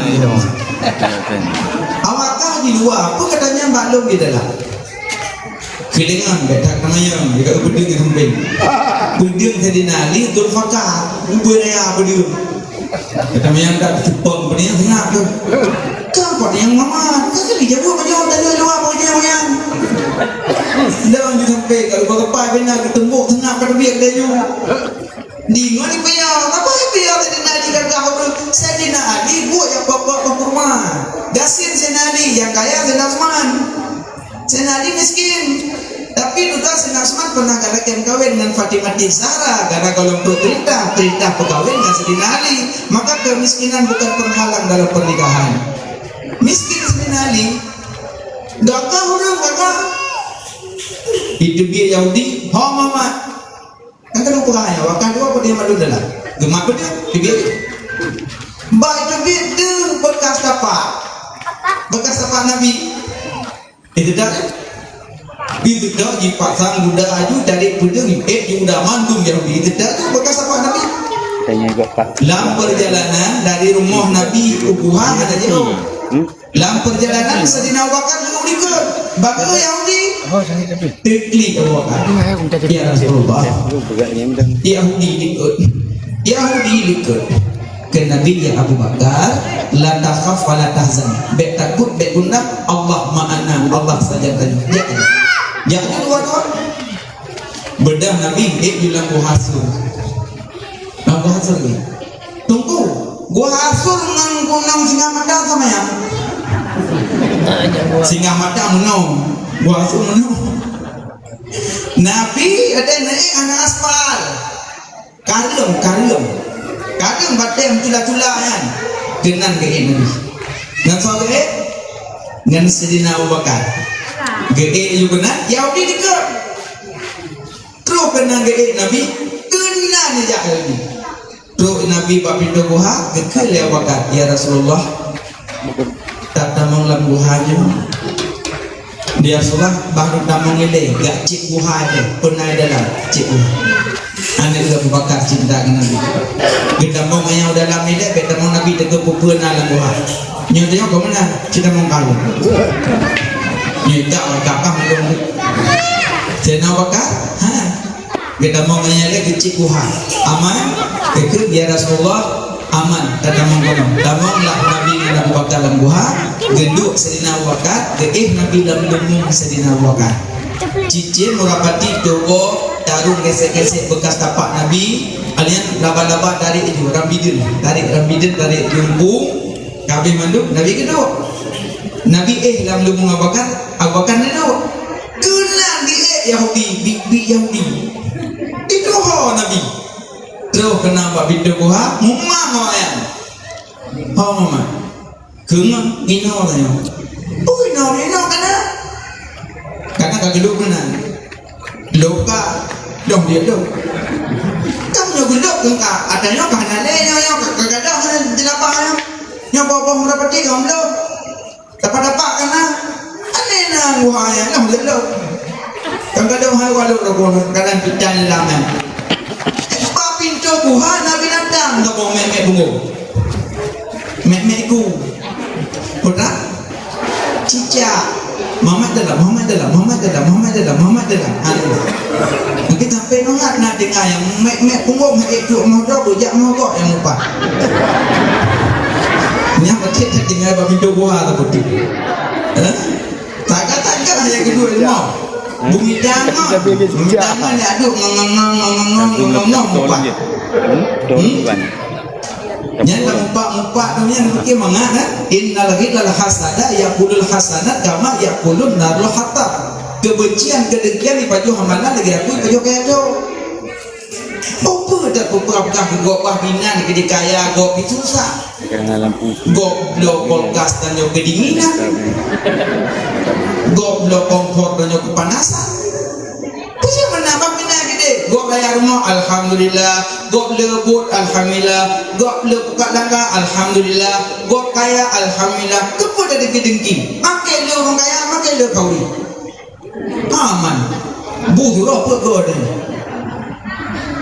Awak kah di luwa, peue ka tanyong bak lôn di dalam? Keulengan bèk that teumanyong, bèk that peudeueng sampéng. Peudeueng Saidina Ali, Zulfikar, ubé raya peudeueng. Ka tanyong dak teupông peue nyang seungab tu. Ka pat nyang mamat, ka kali jaweueb meunyoe tanyong luwa peue nyang nyan. Lôn ju sampé ka lupa kepai bina geuteumbok seungab ka teubiet laju. Di ngon di paya, apa di paya Saidina Ali gagah ureueng? Saidina Ali buet nyang pok-pok kurma. Gasien Saidina Ali nyang kaya Saidina Utsman. Saidina Ali miskin. Tapi dudoe Saidina Utsman pernah galakkan kawin ngon Fatimah Zahra, gara gohlom trok perintah, perintah peukawen ngon Saidina Ali. Maka kemiskinan bukan penghalang dalam pernikahan. Miskin Saidina Ali. Gagah ureueng gagah. Itu dia Yahudi, ho mamat. Kan keuneuk peugah nyan, wakah dua peudeh mandum dalam. Geumat peudeh, teubiet. Bak teubiet deuh bekas tapak. Bekas tapak Nabi. Itu dah. Itu dah dipasang guda aju dari peudeh, eh, guda mandum Yahudi. Itu dah tu bekas tapak Nabi. Tanya gak Pak. Lam perjalanan dari rumah Nabi ke Kuhah ada jauh. Hmm? Lam perjalanan Saidina Abu Bakar geuyue likot. Bak Yahudi. Oh, sakit tapi. Teuklik Abu Bakar. Ya Rasulullah. Yahudi likot. Yahudi likot. Kheun Nabi, "Ya Abu Bakar, la takhaf wa la tahzan." Bèk takot, bèk gundah. Allah ma'ana, Allah sajan tanyoe. Jak. Jak dua-dua. Beudôh Nabi, ék di lam guha Sur. Lam guha Sur ni. Teungku, guha Sur ngon gunong Singamata sama nyan? Singamata meunoe, guha Sur meunoe. Nabi ada naik anak aspal. Kareueng, kareueng. Kareueng batèe meutula-tula nyan. Keunan geuék Nabi. Ngon soe geuék? Ngon Saidina Abu Bakar. Geuék ju keunan, Yahudi dikeue. Trok keunan geuék Nabi, keunan jak Yahudi. Trok Nabi bak pintoe guha, geukheun lé Abu Bakar, "Ya Rasulullah, tatamong lam guha nyoe." "Ya Rasulullah, bah lôn tamong ilèe, gak cit guha ilèe, peue na dalam cit guha." Aneuk Abu Bakar cinta keu Nabi. Geutamong nyang dalam ilèe, bèk tamong Nabi teuka peue-peue na lam guha. Nyoe teuh kon meunan, cit tamong kawin. Nyoe tak, tak kah mandum. Saidina Abu Bakar, ha. Geutamong nyan lé keucik guha. Aman? Geukheun, "Ya Rasulullah, aman." Tatamong keunoe. Tamong lah Nabi ngon Abu Bakar lam guha. Geuduek Saidina Abu Bakar, geuéh Nabi lam leumong Saidina Abu Bakar. Cicém murah pati, tobo, tarông gesek-gesek bekas tapak Nabi. Alian laba-laba tarék ju, ram bideun. Tarék ram bideun, tarék ju umpung. Ka abéh mandum, Nabi geuduek. Nabi éh lam lubong Abu Bakar, Abu Bakar neudok. Keunan di ék Yahudi, biet-biet Yahudi. Itu ho Nabi. Troh keunan bak pintoe guha, mumang awaknyan. Ho mumang. Keungon inoe tanyoe. Oh, inoe, inoe kana. Kana ka geulok keunan. Lok ka, dong dia lok. Kan nyoe geulok keu ka, ada nyoe ka hana lé nyoe, nyoe ka, ka gadôh nyoe jeulabah nyoe. Nyoe boh-boh meurapati ka lom. Tapak-tapak kana. Aneh na guha nyoe, nyoe geulok. Kan gadôh hai walau lok, kadang picah lam nyoe. Bak pintoe guha na binatang, gabong mek-mek bungong. Mek-mek ku. Putra? Cicak. Muhammad dalam, Muhammad dalam, Muhammad dalam, Muhammad dalam, Muhammad dalam. Aduh. Mungkin sampai nongat na dengar yang mek-mek punggong, mek itu motor, bujak mogok yang lupa. Yang betul tak dengar bak pintu gua tu betul. Eh? Taga-taga yang kedua ilmu. Bumi dangan. Bumi dangan ya aduh ngong-ngong-ngong-ngong-ngong-ngong-ngong. Hmm? Nyan lam mupak-mupak tu nyan fikir mangat, eh? Innal ghillal hasada ya'kulul hasanat kama ya'kulun narul hatab. Kebencian, kedengkian dipajoh amalan lagèe api pajoh kaya tu. Apa dah peugah-peugah gop bah binan keu dikaya gop itu susah. Gop bloe kulkas tanyoe kedinginan. Gop bloe kompor tanyoe kepanasan. Peue meunan bak binan gede? Gop raya rumoh, alhamdulillah. Gop le buet, alhamdulillah. Gop le buka langga, alhamdulillah. Gop kaya, alhamdulillah. Keupeue tadengki-dengki? Makai le ureueng kaya, makai le kawin. Aman. Buh roh peuet goe tadi.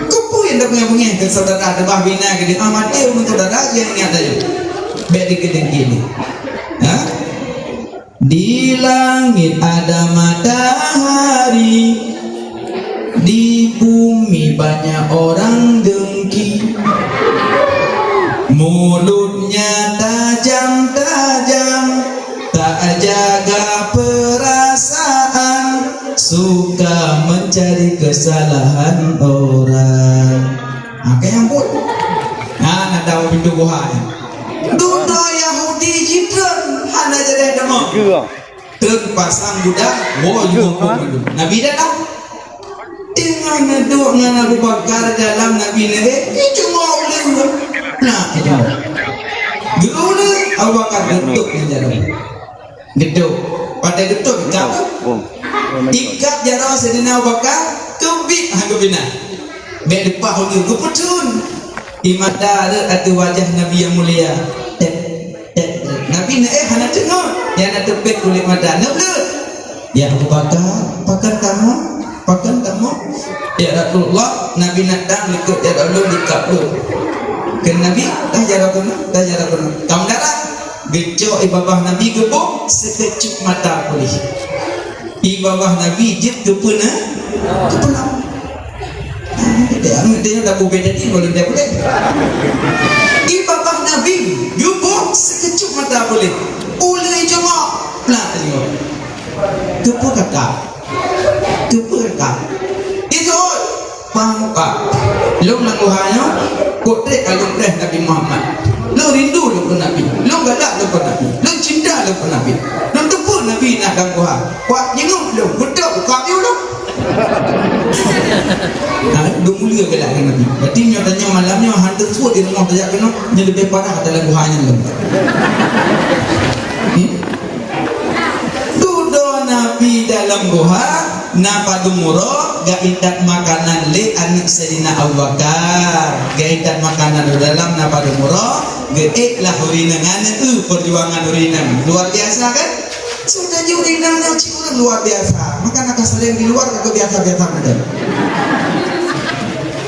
Keupeue nyang tabeungeh-beungeh keu saudara teuh bah binan gede? Ah, maté ureueng saudara nyang ingat tadi. Bèk dengki-dengki ni. Ha? Di langit ada matahari, di bumi banyak orang dengki. Mulutnya tajam-tajam, tak jaga perasaan, suka mencari kesalahan orang. Ha, keu nyang buet. Ha, na dawa pintoe guha nyan. Dudoe Yahudi jitreun hana jadeh deungoe. Treun pasang budak, woe jumeuet keu Nabi datang. Teungoh neuduek ngon Abu Bakar dalam Nabi neuék, jicungoh ulèe. Nah, jicungoh. Geulheueh Abu Bakar geutôp ngon jaroe. Geutôp. Padahai geutôp ikab. Ikab jaroe Saidina Abu Bakar, keubiet han geubinan. Bèk leupah ulèe, geupeutheun. Di mata rhot ateueh wajah Nabi nyang mulia. Tek, tek, tek. Nabi neuék hana teungoh, nyang na teupet kulét mata. Neubleuet. "Ya Abu Bakar, pakon kamoe? Pakon kamoe?" "Ya Rasulullah, Nabi na dang likot ya Rasul di kabur." Kheun Nabi, "Dah jaroe keunoe, dah jaroe keunoe." Kaum dara, geucok ié babah Nabi geuboh, seukeucup mata puléh. Ié babah Nabi jeuet keupeuna, keupeuna. Dia, dia dah bubé jadi, belum dia boleh. Ié babah Nabi geuboh, seukeucup mata puléh. Ulèe jongok, nah, jongok. Keupeue kakak? Keupeue kakak? Itu, pang, pak. Lôn lam guha nyoe, kok trép aleuem preh Nabi Muhammad. Lôn rindu lôn keu Nabi. Lôn galak lôn keu Nabi. Lôn cinta lôn keu Nabi. Lôn teupeu Nabi na lam guha. Kuat jingok lôn, beutôi buka piôh lôn. Nah, dum mulia galak ngon Nabi. Berarti nyoe tanyoe malam nyoe hantom suet di rumoh tajak keunoe, nyoe leubeh parah dalam guha nyan lom. Hmm? Dudoe Nabi dalam guha, na padum uroe geuintat makanan lé aneuk Saidina Abu Bakar. Geuintat makanan di dalam na padum uroe, geuék lah ureueng inong, aneuk, eu, perjuangan ureueng inong. Luar biasa kan? Sebenarnya ureueng inong nyoe cit ureueng luar biasa. Maka na ka sering di luar ka biasa-biasa macam.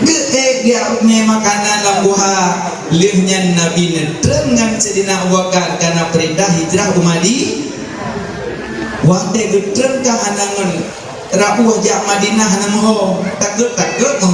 Geuék dia makanan lam guha. Lheueh nyan Nabi neutreun ngon Saidina Abu Bakar kana peurintah hijrah u Madi-, watèe geutreun ka hana ngon rauh jak Madinah hana meuho. Takot-takot meuho.